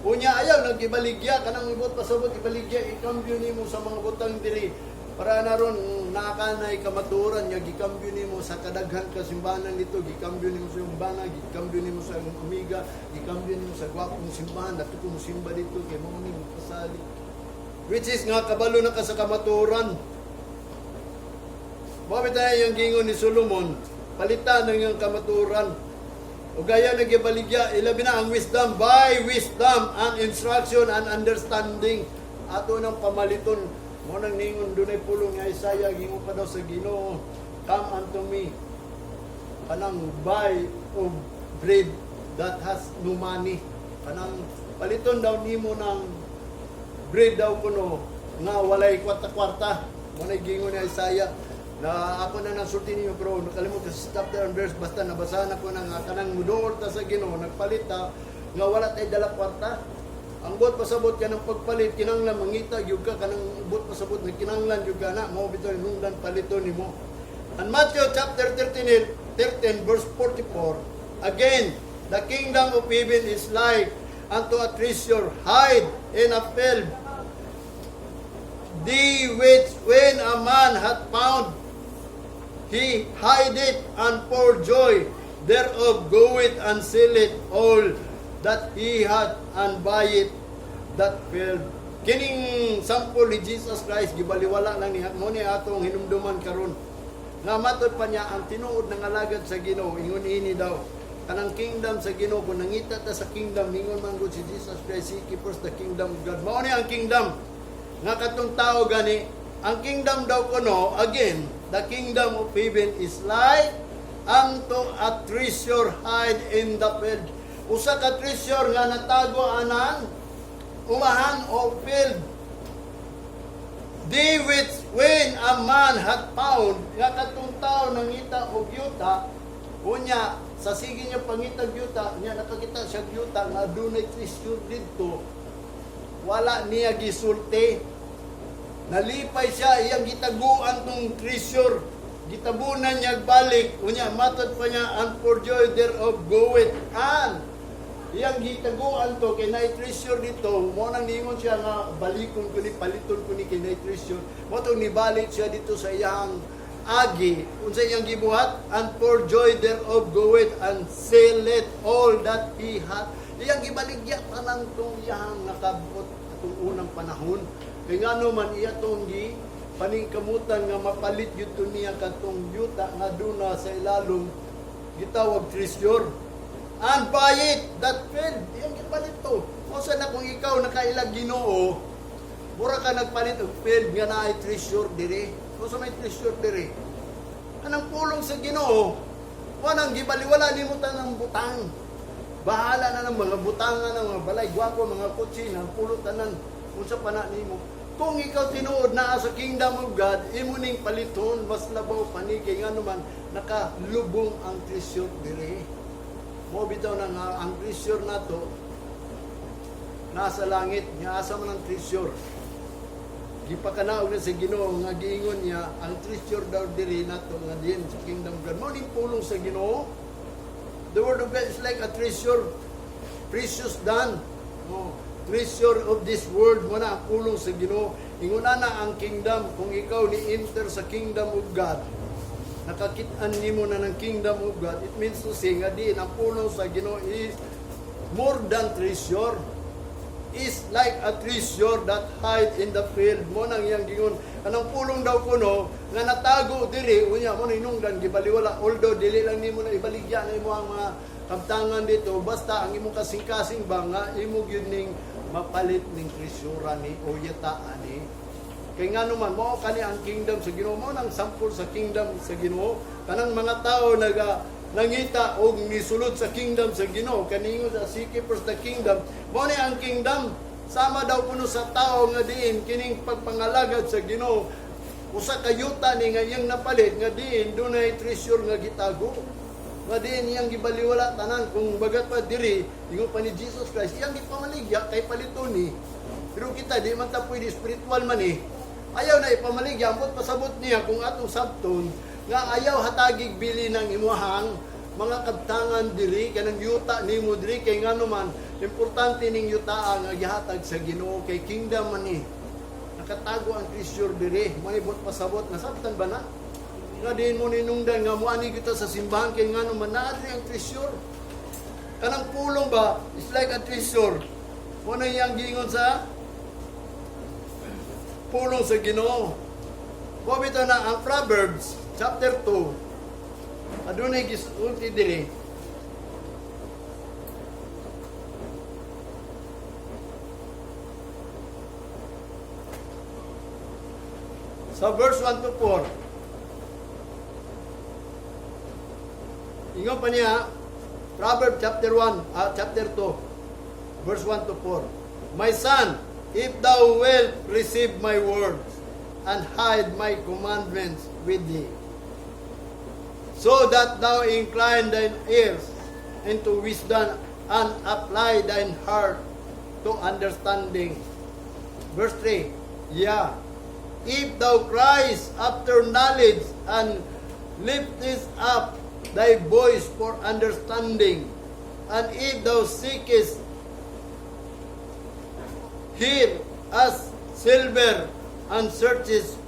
Unya ayaw nag-ibaligya kanang ibot pasabot ibaligya, ikambyo nimo sa mga butang diri para na ron nakakanay kamatuoran nga gikambyo nimo sa kadaghan ka simbahan nito, gikambyo nimo sa imong bana, gikambyo nimo sa imong amiga, gikambyo nimo sa gwapong simbahan, dato ko mo simba dito kay mao ni pasali, which is nga kabalo na ka sa kamatuoran. Mao tayo yung gingon ni Solomon, palitan ng iyong kamatuoran. O gaya nagibaligya, ilabi na ang wisdom, buy wisdom and instruction and understanding. Ato ng pamaliton. Mo nang ningon dunay pulong nga Isaiah, gingon pa daw sa Ginoo, "Come unto me." Kanang buy of bread that has no money. Kanang paliton daw nimo ng bread daw kuno nga walay kwarta-kwarta. Mo na gingon ni Isaiah na ako na nasulti ninyo, pero nakalimot ko sa chapter and verse. Basta nabasahan ako na nga kanang muduol ta sa Ginoo, nagpalit ta nga wala tay dala kwarta. Ang buot pasabot kanang pagpalit, kinanglan mangita gyud ka kanang buot pasabot nga kinanglan gyud ka na. Mao bitaw nungdan paliton nimo. And Matthew chapter 13 13 verse 44, again, the kingdom of heaven is like unto a treasure hid in a field, the which when a man hath found, he hid it, and for joy thereof goeth and selleth all that he hath and buyeth that field. Kining sample ni Jesus Christ, gibaliwala lang niya. Mo ni atong hinumduman karon. Nga matod pa niya ang tinuod ng alagad sa Ginoo, ingon ini daw. Kanang kingdom sa Ginoo, kung nangita ta sa kingdom, ningon man gud si Jesus Christ, "Seek ye first the kingdom of God." Mao ni ang kingdom. Nga katong tao gani, ang kingdom daw kuno, again, the kingdom of heaven is like unto a treasure hid in the field. Usa ka treasure nga natago anang umahan o field. The which when a man hath found, nga katong tao nangita og yuta, unya sa sige niya pangitag yuta, niya nakakita siya yuta nga adunay treasure didto, wala niya gisulti. Nalipay siya, iyang gitaguan tong treasure. Gitabunan niya balik, unya matod pa niya, and for joy thereof goeth and iyang gitaguan to kay naay treasure dito. Mo nang ningon siya nga balikon ko ni, paliton ko ni kay naay treasure. Mo tong nibalik siya dito sa iyang agi. Unsa iyang gibuhat? And for joy thereof goeth and selleth all that he hath. Iyang gibaligya tanan tong iyang nakabot atong unang panahon. Kay ngano man, iya tong gi paningkamutan nga mapalit gyud to niya katong yuta nga duna sa ilalom, gitawag treasure. And buy it, that field. Iyang gipalit to. O sa na kung ikaw nakailag Ginoo, mura ka nagpalit og field nga naay treasure diri. O sa may treasure diri? Anang pulong sa Ginoo, wanang gibaliwala nimo tanang butang. Bahala na ng mga butangan, ng mga balay, gwapo, mga kotse, ng pulot tanan, unsa pa na nimo. Kung ikaw tinuod naa sa kingdom of God, imo ning paliton, mas labaw pa ni kay ngano man nakalubong ang treasure diri. Mo bitaw na nga ang treasure nato nasa langit, nga asa man ang treasure? Gipakanaog na sa Ginoo nga giingon niya ang treasure daw diri nato nga diin sa kingdom of God. Mo ning pulong sa Ginoo. The word of God is like a treasure, precious than, no, treasure of this world mo na ang pulong sa Ginoo. Ingon na ang kingdom, kung ikaw ni enter sa kingdom of God, nakakit-an nimo na ng kingdom of God, it means to say nga diin ang pulong sa Ginoo is more than treasure, is like a treasure that hide in the field. Mo nang iyang gingon. Kanang pulong daw kuno nga natago diri, unya mo hinungdan gibaliwala, although dili lang nimo na ibaligya na imo ang mga kabtangan dito, basta ang imong kasing-kasing ba nga imo gyud ning mapalit ning treasure ni o yata ani. Kay ngano man, mao kani ang kingdom sa Ginoo, mo nang sample sa kingdom sa Ginoo. Kanang mga tao naga nangita og nisulod sa kingdom sa Ginoo, kaningon sa seek ye first the kingdom, mao ni ang kingdom sama daw kuno sa tao nga diin kining pagpangalagad sa Ginoo usa ka yuta ni nga iyang napalit nga diin dunay treasure nga gitago, nga diin iyang gibaliwala tanan. Kung bagat pa diri, ingon pa ni Jesus Christ, iyang gipamaligya kay paliton ni. Pero kita di man ta pwede, spiritual man eh, ayaw na ipamaligya. Ambot pasabot niya kung atong sabton nga ayaw hatagig bili ng imuhang mga kabtangan diri, kanang yuta nimo diri, kay ngano man importante ning yuta nga gihatag sa Ginoo kay kingdom man ni. Nakatago ang treasure diri, manibot pasabot. Nasabtan ba na nga diin mo ninungdan nga muani kita sa simbahan kay ngano man naa diri ang treasure? Kanang pulong ba is like a treasure. Mo na iyang giingon sa pulong sa Ginoo. Mo bitaw na ang Proverbs chapter 2, adunay gisulti diri. Sa verse 1 to 4. Ingon pa niya, Proverbs chapter 1, chapter 2, verse 1 to 4. "My son, if thou wilt receive my words and hide my commandments with thee, so that thou incline thine ears into wisdom and apply thine heart to understanding." Verse 3, "Yeah, if thou cries after knowledge and liftest up thy voice for understanding, and if thou seekest her as silver and searchest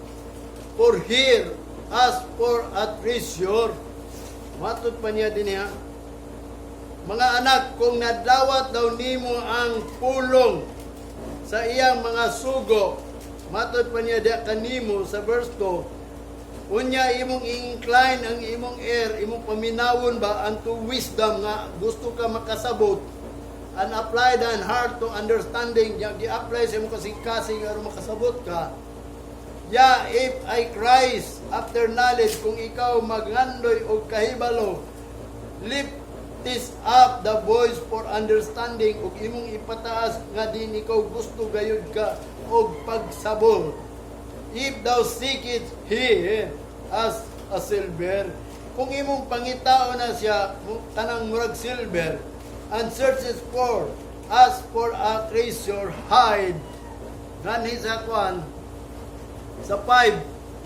for her as for a treasure." Matod pa niya din niya, "Mga anak, kung nadawat daw nimo ang pulong sa iyang mga sugo," matod pa niya diya kanimo sa verse 2, "unya imong incline ang imong ear, imong paminawon ba unto wisdom nga gusto ka makasabot, and apply thine heart to understanding," ya gi-apply sa imong kasing-kasing aron makasabot ka. "Yeah, if I cries after knowledge," kung ikaw magngandoy og kahibalo, "lift this up the voice for understanding," ug imong ipataas nga din ikaw gusto gayud ka og pagsabot. "If thou seek it here as a silver," kung imong pangitao na siya kanang murag silver, "and searches for as for a treasure hide." Ganhi sa kwan, sa 5,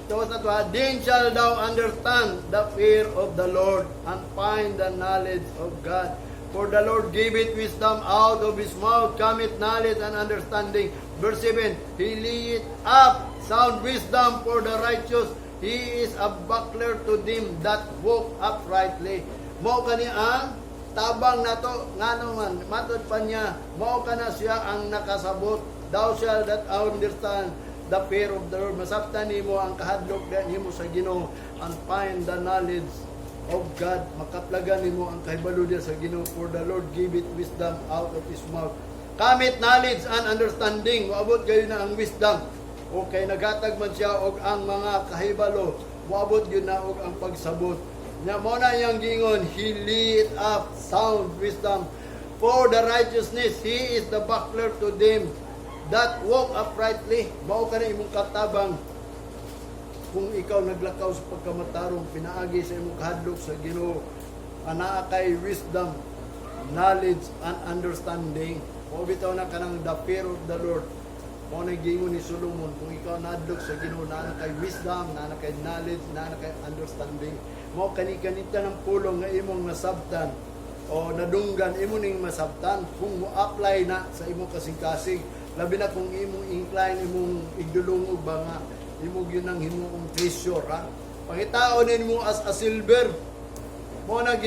tapos na to, ha? "Then shall thou understand the fear of the Lord and find the knowledge of God. For the Lord giveth wisdom, out of his mouth cometh knowledge and understanding." Verse 7, "He layeth up sound wisdom for the righteous. He is a buckler to them that walk uprightly." Mao kani ang tabang nato, ngano man, matod pa niya, mao kana siya ang nakasabot. Thou shalt that understand the fear of the Lord. Masabtan nimo ang kahadlok nimo sa Ginoo and find the knowledge of God. Makaplagan nimo ang kahibalo diya sa Ginoo, for the Lord giveth wisdom, out of his mouth cometh knowledge and understanding. Moabot gayon na ang wisdom. Okay, naghatag man siya og ang mga kahibalo. Moabot gyud na og ang pagsabot. Nya mo na iyang gingon, "He layeth up sound wisdom for the righteousness. He is the buckler to them that walk uprightly." Mao ka na imong katabang kung ikaw naglakaw sa pagkamatarong pinaagi sa imong kahadlok sa Ginoo, anaa kay wisdom, knowledge and understanding. Mao bitaw na kanang the fear of the Lord. Mao na gingon ni Solomon, kung ikaw nadlok sa Ginoo, naa na kay wisdom, naa na kay knowledge, naa na kay understanding. Mao kani kanita ng pulong nga imong nasabtan o nadunggan, imo ning masabtan kung mo apply na sa imong kasing-kasing, labi na kung imong incline, imong igdulungog ba nga imo gyud nang himuong treasure, ha. Pangitaon nimo as a silver mo na.